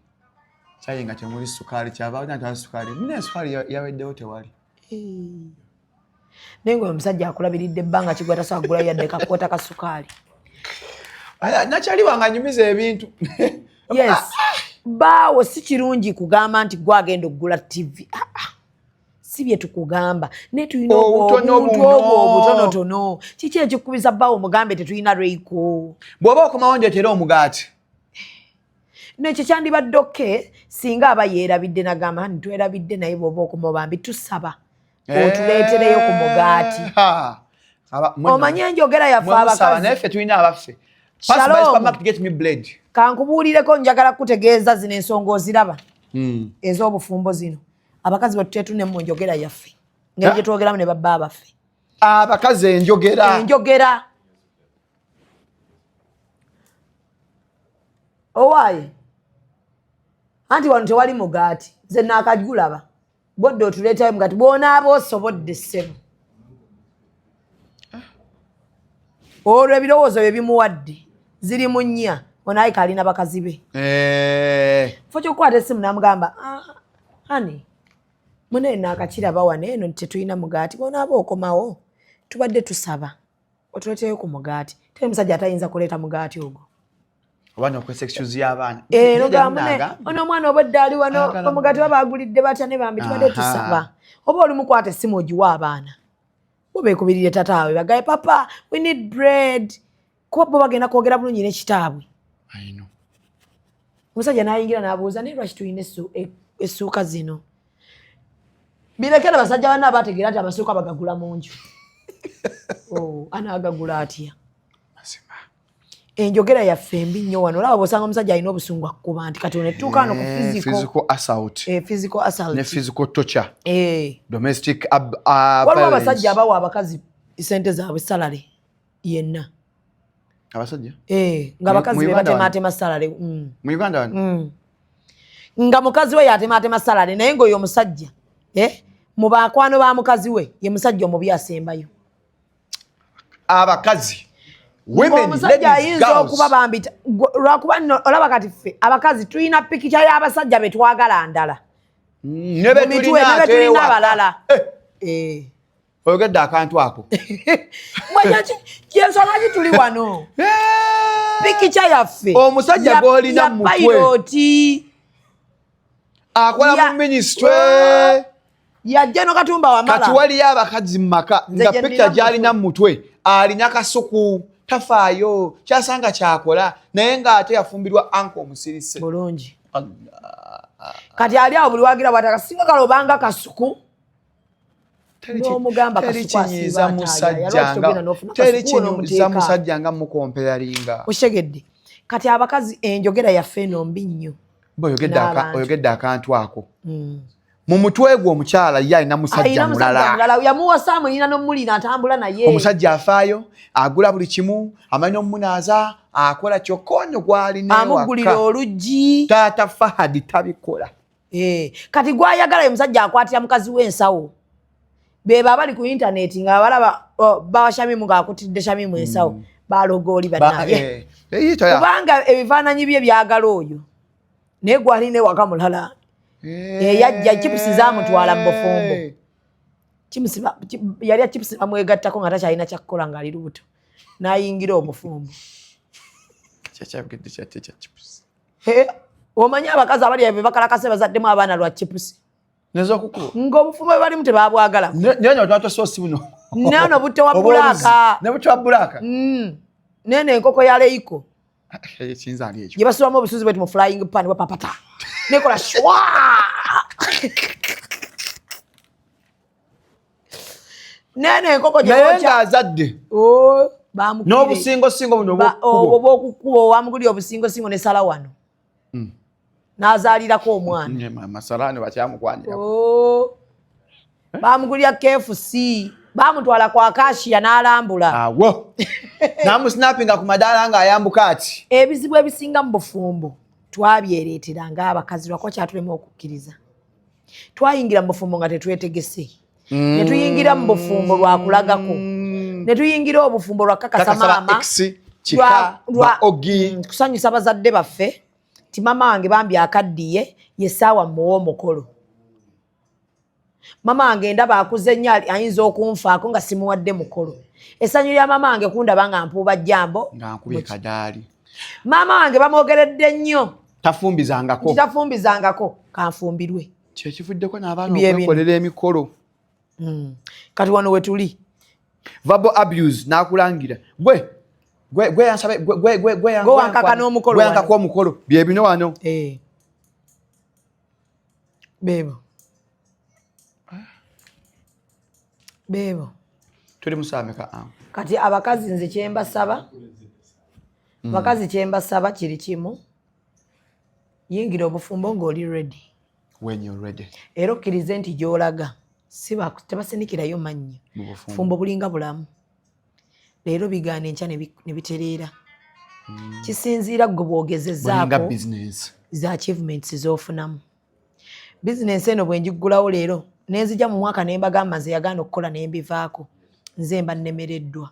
kyayi nga temuli sukaali, kyava natwala sukaali, muna sukaali yaweddewo, tewali. Naye nga omusajja akulabiridde ebbanga kigwa tasobola kugulayo yadde kakwota ka sukaali. Aya, nakyali wange anyumiza ebintu. Yes, baawo si kirungi kugamba nti gwagenda okugula TV. Ah, ah. Si bye tukugamba, naye tulina Obutono obuntu buno. obwo obutonotono. Kiki ekikubiza bbaawo omugambe tetulina Royco? Bw'oba okomawo ndeetera omugaati. Nekyo kyandibadde okay singa aba yeerabidde nagamba nti twerabidde, naye bw'oba okoma bambi tusaba otuleetereyo ku mugaati. Ha. Omanye enjogera yaffe Mwe musaba, abakazi. Naye ffe tulina abaffe. Pass by supermarket, get me bread. Kankubuulireko, njagala kutegeeza zino ensonga oziraba ez'obufumbo zino. Abakazi bwe tutetune mu njogera yaffe, ngeri gye twogeramu ne babba baffe. Abakazi enjogera. Enjogera. Owaaye, anti wano tewali mugaati, nze naakagulaba bodde otuleetayo mugaati bw'onaaba osobodde ssebo. Olwo ebirowoozo bye bimuwadde ziri mu nnya, onaayika alina bakazi be. Fo ky'okukwata essimu n'amugamba, honey, munene naakakiraba wano eno tetulina mugaati, bw'onaaba okomawo tubadde tusaba otuleeteyo ku mugaati. Teri musajja atayinza kuleeta mugaati ogwo. Oba n'okozesa excuse y'abaana. Ono omwana obwedde ali wano omugaati babaagulidde batya ne bambi tubadde tusaba. Oba olimukwata essimu ogiwa abaana. Bo beekubirire tataawe bagaye papa we need bread. Kuba bo bagenda kwogera bulungi ne kitaabwe. Omusajja n'ayingira n'abuuza naye lwaki tulina essuuka zino. Birekere basajja banna abategeera nti amasuuka bagagula mu nju. Anaagagula atya? Enjogera yaffe embi nnyo wano. Olaba bw'osanga omusajja alina obusungu akkuba nti kati ono ettuuka wano ku physical assault. Physical assault. Ne physical torture. Domestic waliwo abasajja abawa abakazi sente zaabwe salary yenna. Abasajja? Nga abakazi be batemaatema salary. Mu Uganda wano? Nga mukazi we yatemaatema salary naye ng'oyo omusajja mu bakwano ba mukazi we ye musajja omubi asembayo. Abakazi. Omusajja ayinza okuba bambi lwakuba olaba kati ffe abakazi tulina pikica y'abasajja be twagala ndala. Ne be tulina abalala. Oyogedde akantu ako. Kyensonga ki tuli wano? Pikica yaffe. Omusajja gw'olina mu mutwe. Piloti. Akola mu ministry. Yajja no Katumba Wamala. Kati waliyo abakazi mu maka nga pikica gy'alina mu mutwe alina kasuku. Tafaayo kyasanga kyakola naye ng'ate yafumbirwa anko omusirise bulungi. Kati ali awo buli wagira bw'ataka singa kale obanga kasuku n'omugamba kasuku asiiba teri kinyiiza musajja nga mukompeyalinga. Okitegedde. Kati abakazi enjogera yaffe eno mbi nnyo. Oyogedde akantu ako. Mu mutwe gwo omukyala ye alina musajja mulala. Yamuwasa amulina n'omulina atambula naye. Omusajja afaayo, agula buli kimu, amanyi omunaaza, akola kyokka ono gw'alina ewaka. Amugulira oluggi. Taata Fahadi tabikola. Kati gw'ayagala ye musajja akwatira mukazi we ensawo. Beba abali ku intaneti nga balaba bawa Shamimu ng'akutidde Shamimu ensawo. Balogooli bannaye. Kubanga ebifaananyi bye byagala oyo. Naye gw'alina ewaka mulala. Yajja chipusi zaamutwala mu bufumbo. Yalya chipusi bamwegattako nga takyalina kyakukola ng'ali lubuto. N'ayingira obufumbo. Omanyi abakazi abali be bakalakase bazaddemu abaana lwa chipusi. Ng'obufumbo bwe balimu tebabwagala. Nano butto wa bulaaka. Ne butto wa bulaaka. Nene enkoko ya Leiko. Gye basulamu obusuzi bwetu mu flying pan bwapapata. Nekola shwa. Nene enkoko gye naye ng'azadde. N'obusingosingo buno obw'okukuba wamugulira obusingosingo ne sala wano. N'azaalirako omwana. Masalaani bakyamukwanirako. Bamugulira KFC. Bamutwala kwa Akashia n'alambula. Awo. N'amusnapinga ku madaala ng'ayambuka ati. Ebizibu ebisinga mu bufumbo twabyereetera ng'abakazi lwakuba kyatulema okukkiriza. Twayingira mu bufumbo nga tetwetegese. Ne tuyingira mu bufumbo lwa kulagako. Ne tuyingira obufumbo lwa kakasa maama. Kusanyusa bazadde baffe. Ti mama wange bambi akaddiye ye ssaawa mmuwe omukolo. Mama wange ndaba akuze nnyo ayinza okunfaako nga simuwadde mukolo. Essanyu lya mama wange kundaba nga mpuuba jjambo. Nga nkubye kadaali. Maama wange bamwogeredde nnyo. Tafumbizangako. Tafumbizangako kanfumbirwe. Kye kivuddeko n'abaana okwekolera emikolo. Kati wano we tuli. Verbal abuse n'akulangira. Gwe gwe wankaka n'omukolo. Gwe wankaka omukolo. Bye bino wano. Bebo. Bebo. Tuli musameka. Kati abakazi nze kye mbasaba. Bakazi, kyembasaba kiri kimu: yingira obufumbo ng'oli ready. When you're ready. Era okkirize nti gy'olaga tebasinikirayo mannyo. Mu bufumbo. Fumbo bulinga bulamu, leero bigaana, enkya ne bitereera. Kisinziira gwe Bulinga bw'ogezezaako business. Za achievements z'ofunamu. Bizinensi eno bwe ngiggulawo leero nenzija mu mwaka ne mbagamba nze yagaana okukola ne mbivaako, nze mba nnemereddwa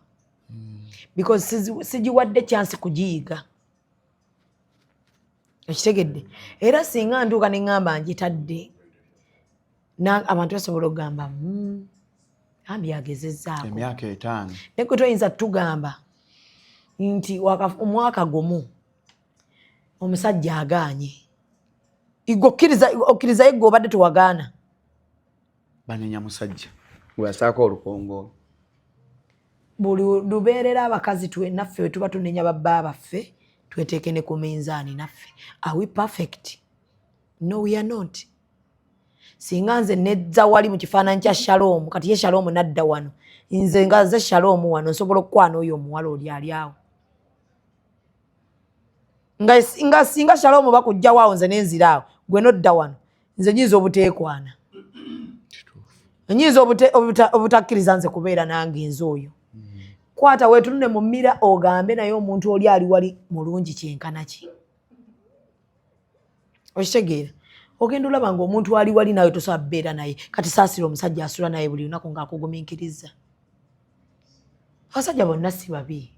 because sigiwadde chance kugiyiga. Ekitegedde? Era singa ntuuka ne ŋŋamba ngitadde, abantu basobola okugamba, ambi agezezzaako." Emyaka 5. Naye gwe toyinza tugamba nti omwaka gumu omusajja agaanye. Igwe okkirizayo gwe obadde tewagaana. Banenya musajja gweyasaako olukongoolo. Buli lubeerera abakazi naffe we tuba tunenya babba baffe, tweteeke ne ku minzaani naffe. Are we perfect? No, we are not. Singa nze nedza wali mu kifaananyi kya Shalom, kati ye Shalom nadda wano, nze nga nze Shalom wano, nsobola okukwana oyo omuwala oli ali awo nga singa Shalom bakugjawo awo, nze nenzira awo, gwe nodda wano, nze nyinza obuteekwana, nyinza obutakkiriza nze kubeera nange nze oyo. Kwata weetunule mu mirror ogambe, naye omuntu oli ali wali mulungi kyenkana ki? Okitegeera? Ogenda olaba nga omuntu ali wali nawe tosobola kubeera naye. Kati saasira omusajja asula naye buli lunaku ng'akugumiikiriza. Abasajja bonna si babi,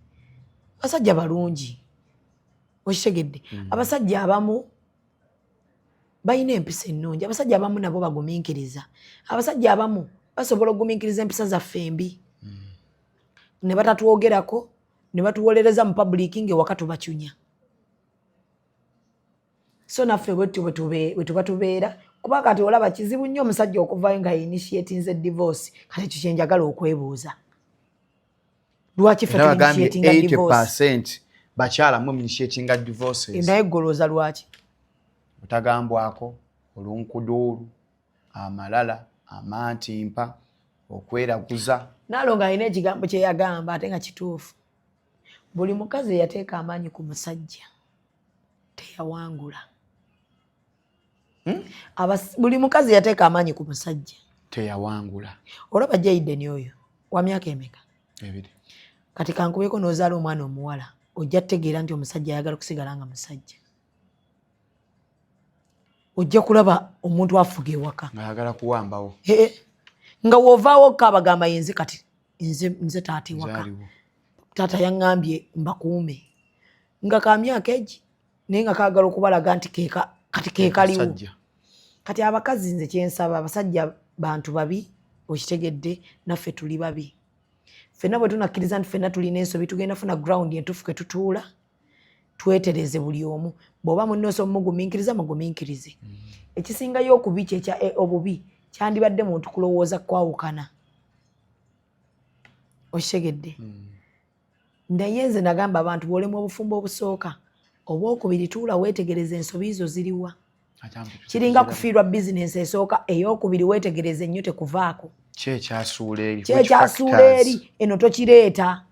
abasajja balungi. Okitegedde? Abasajja abamu balina empisa ennungi, abasajja abamu nabo bagumiikiriza. Abasajja abamu basobola okugumiikiriza empisa zaffe embi ne batatwogerako ne batuwolereza mu public ng'ewaka tubacunya. So naffe bwetyo bwe tuba tubeera, kuba kati olaba kizibu nnyo omusajja okuvayo nga initiatinze divorce. Kati ekyo kyenjagala okwebuuza, lwaki ffe Era bagambye tuinitiatinga divorce? 80 bakyala mwe initiatinga divorces. Naye golooza lwaki? Otagambwako, olunkuduulu, amalala, amantimpa, okweraguza. Naalongo alina ekigambo kye yagamba ate nga kituufu: buli mukazi eyateeka amaanyi ku musajja teyawangula. Buli mukazi yateeka amaanyi ku musajja teyawangula. Olaba Jaiden oyo wa myaka emeka? 2. Kati kankubeko n'ozaala omwana omuwala, ojja tutegeera nti omusajja ayagala kusigala nga musajja. Ojja kulaba omuntu afuga ewaka. Ngaayagala kuwambawo. Ee, nga woovaawo ko abagamba, yenze kati nze taata ewaka. Nzaaliwo. Taata yaŋŋambye mbakuume. Nga ka myaka egi, naye nga kaagala okubalaga nti kati kekaliwo. Kasajja. Kati abakazi, nze kyensaba, abasajja bantu babi, okitegedde? Naffe tuli babi. Ffenna bwe tunakkiriza nti ffenna tulina ensobi, tugenda funa ground entuufu ke tutuula twetereze buli omu. Bw'oba munne osobola mugumiikiriza, mugumiikirize. Ekisingayo okubi obubi kyandibadde muntu kulowooza kwawukana. Okitegedde? Naye nze nagamba abantu, bw'olemwa obufumbo obusooka, obwokubiri tuula weetegereza ensobi zo ziriwa. Kiringa kufiirwa bizinensi esooka, eyokubiri weetegereze nnyo tekuvaako. Kyekyasuula eri. Kyekyasuula eri, eno tokireeta.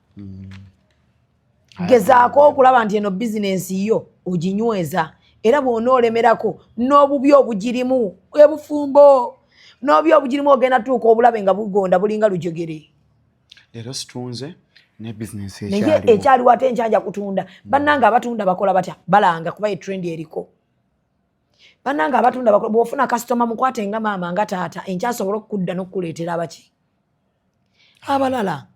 Gezaako okulaba nti eno bizinensi yo oginyweza, era bw'onoolemerako n'obubi obugirimu, ebufumbo n'obubi obugirimu, ogenda tuuka obulabe nga bugonda bulinga lujegere. Leero situnze ne bizinensi naye ekyaliwo. Ekyaliwo ate enkyanja kutunda. Bannange abatunda bakola batya? Balanga kuba ye trend eriko. Bannange abatunda bakola, bw'ofuna kasitoma mukwate nga maama nga taata, enkyasobola okukudda n'okukuleetera abaki abalala.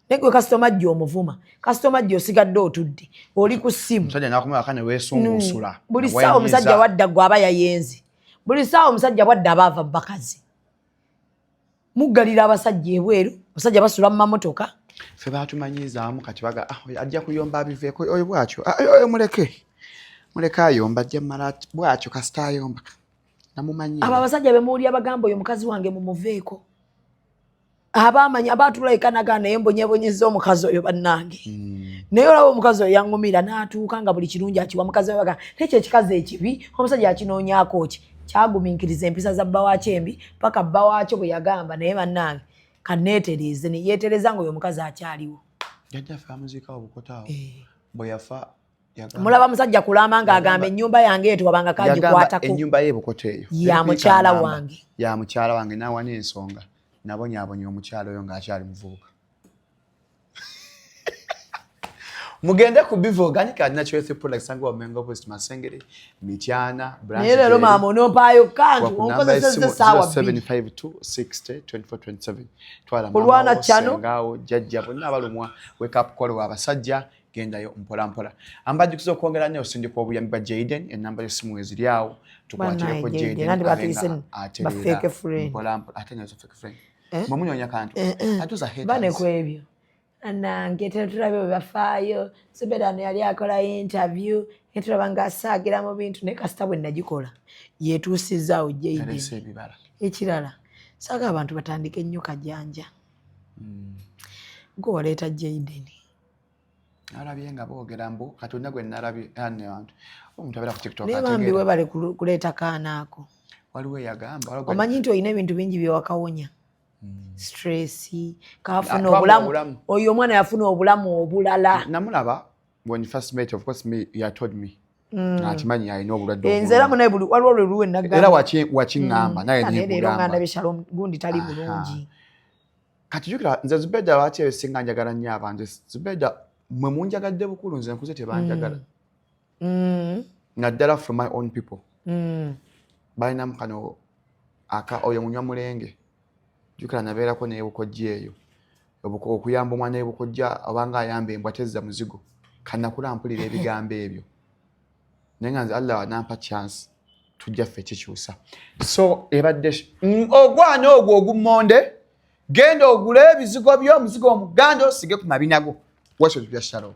Naye gwe kasitoma jja omuvuma, kasitoma jja osigadde otudde oli ku ssimu. Omusajja nakomawaka ne weesunguusula. Buli ssaawa omusajja wadda gwe aba yayenze. Buli ssaawa omusajja bwadda aba ava mu bakazi. Muggalira abasajja ebweru, abasajja basula mu mamotoka. Ffe batumanyiizaamu, kati baga, "Ah, oyo ajja kuyomba abiveeko, oyo bwatyo. Ah, oyo muleke, muleke ayomba, ajja mala bwatyo, kasita ayomba namumanyi." Abo abasajja bemuwulira bagamba, "Oyo mukazi wange, mumuveeko," abamanyi abatulabika nagaa, naye mbonyebonyeza omukazi oyo bannange. Naye olaba omukazi oyo yaŋŋumira n'atuuka nga buli kirungi akiwa mukazi we, baga nekyo ekikazi ekibi omusajja akinoonyaako ki? Kyagumiikiriza empisa za bba waakyo embi paka bba waakyo bwe yagamba, "Naye bannange kaneetereeze," neyeetereza nga oyo omukazi akyaliwo. Jjajjaffe amuziikawo bukota awo. Eh. Bwe yafa Mulaba musajja kulamba ng'agamba ennyumba yange eyo tewabanga kagikwatako. Ennyumba ye Bukoto eyo ya mukyala wange. Ya mukyala wange n'awa n'ensonga. Nabonyaabonya omukyala oyo ng'akyali muvubuka. Mugende ku Bivo Organic and Natural Health Products sangwa Mengo Post Masengere Mityana branch. Naye leero maama onompaayo kantu onkozesezza essaawa bbiri. 752 60 24 27. Twala Kulwana channel. Ngawo jjajja bonna abalumwa wake up call w'abasajja gendayo mpola mpola. Ambajjukiza okwongera nnyo osindika obuyambi bwa Jaden, ennamba y'essimu eziri awo tukwatireko Jaden Nandi batuyise ba fake friend. Mpola mpola ate nyazo fake friend. Mwe munyonya kantu. Atuza haters. Bane ku ebyo. Nange tetulabye bwe bafaayo. Zubedah yali akola interview, ne tulaba ng'asaagira mu bintu, naye kasita bwe nagikola yeetuusizaawo Jaden. Ekirala saaga abantu batandike nnyo kajanja. Gwe waleeta Jaden. Nalabye nga boogera mbu Katonda gwe nalabye abantu. Omuntu abeera ku TikTok ategeera. Naye bambi webale kuleeta kaana ako. Waliwo eyagamba. Omanyi nti olina ebintu bingi bye wakawonya. Stress, kafuna obulamu. Oyo omwana yafuna obulamu obulala. Namulaba when you first met, of course me, he told me. Atimanyi alina obulwadde. Nze era munaye buli waliwo lwe luwe nagamba. Era wakiŋŋamba naye ne leero nga ndabye Shalom gundi tali bulungi. Kati jjukira nze Zubedah lwaki ebisinga njagala nnyo abantu. Zubedah mwe munjagadde bukulu nze nkuze tebanjagala. Naddala from my own people. Balinamu kano aka oyo munywa mulenge. Jjukira nabeerako n'ebukojja eyo. Okuyamba omwana ebukojja obanga ayamba embwa tezza muzigo. Kannakula mpulira ebigambo ebyo. Naye nga nze Allah nampa chance tujja ffe kikyusa. So ebadde ogwana ogwo ogummonde genda ogule ebizigo byo omuzigo omuganda osige ku mabina go. Washo tujja Shalom.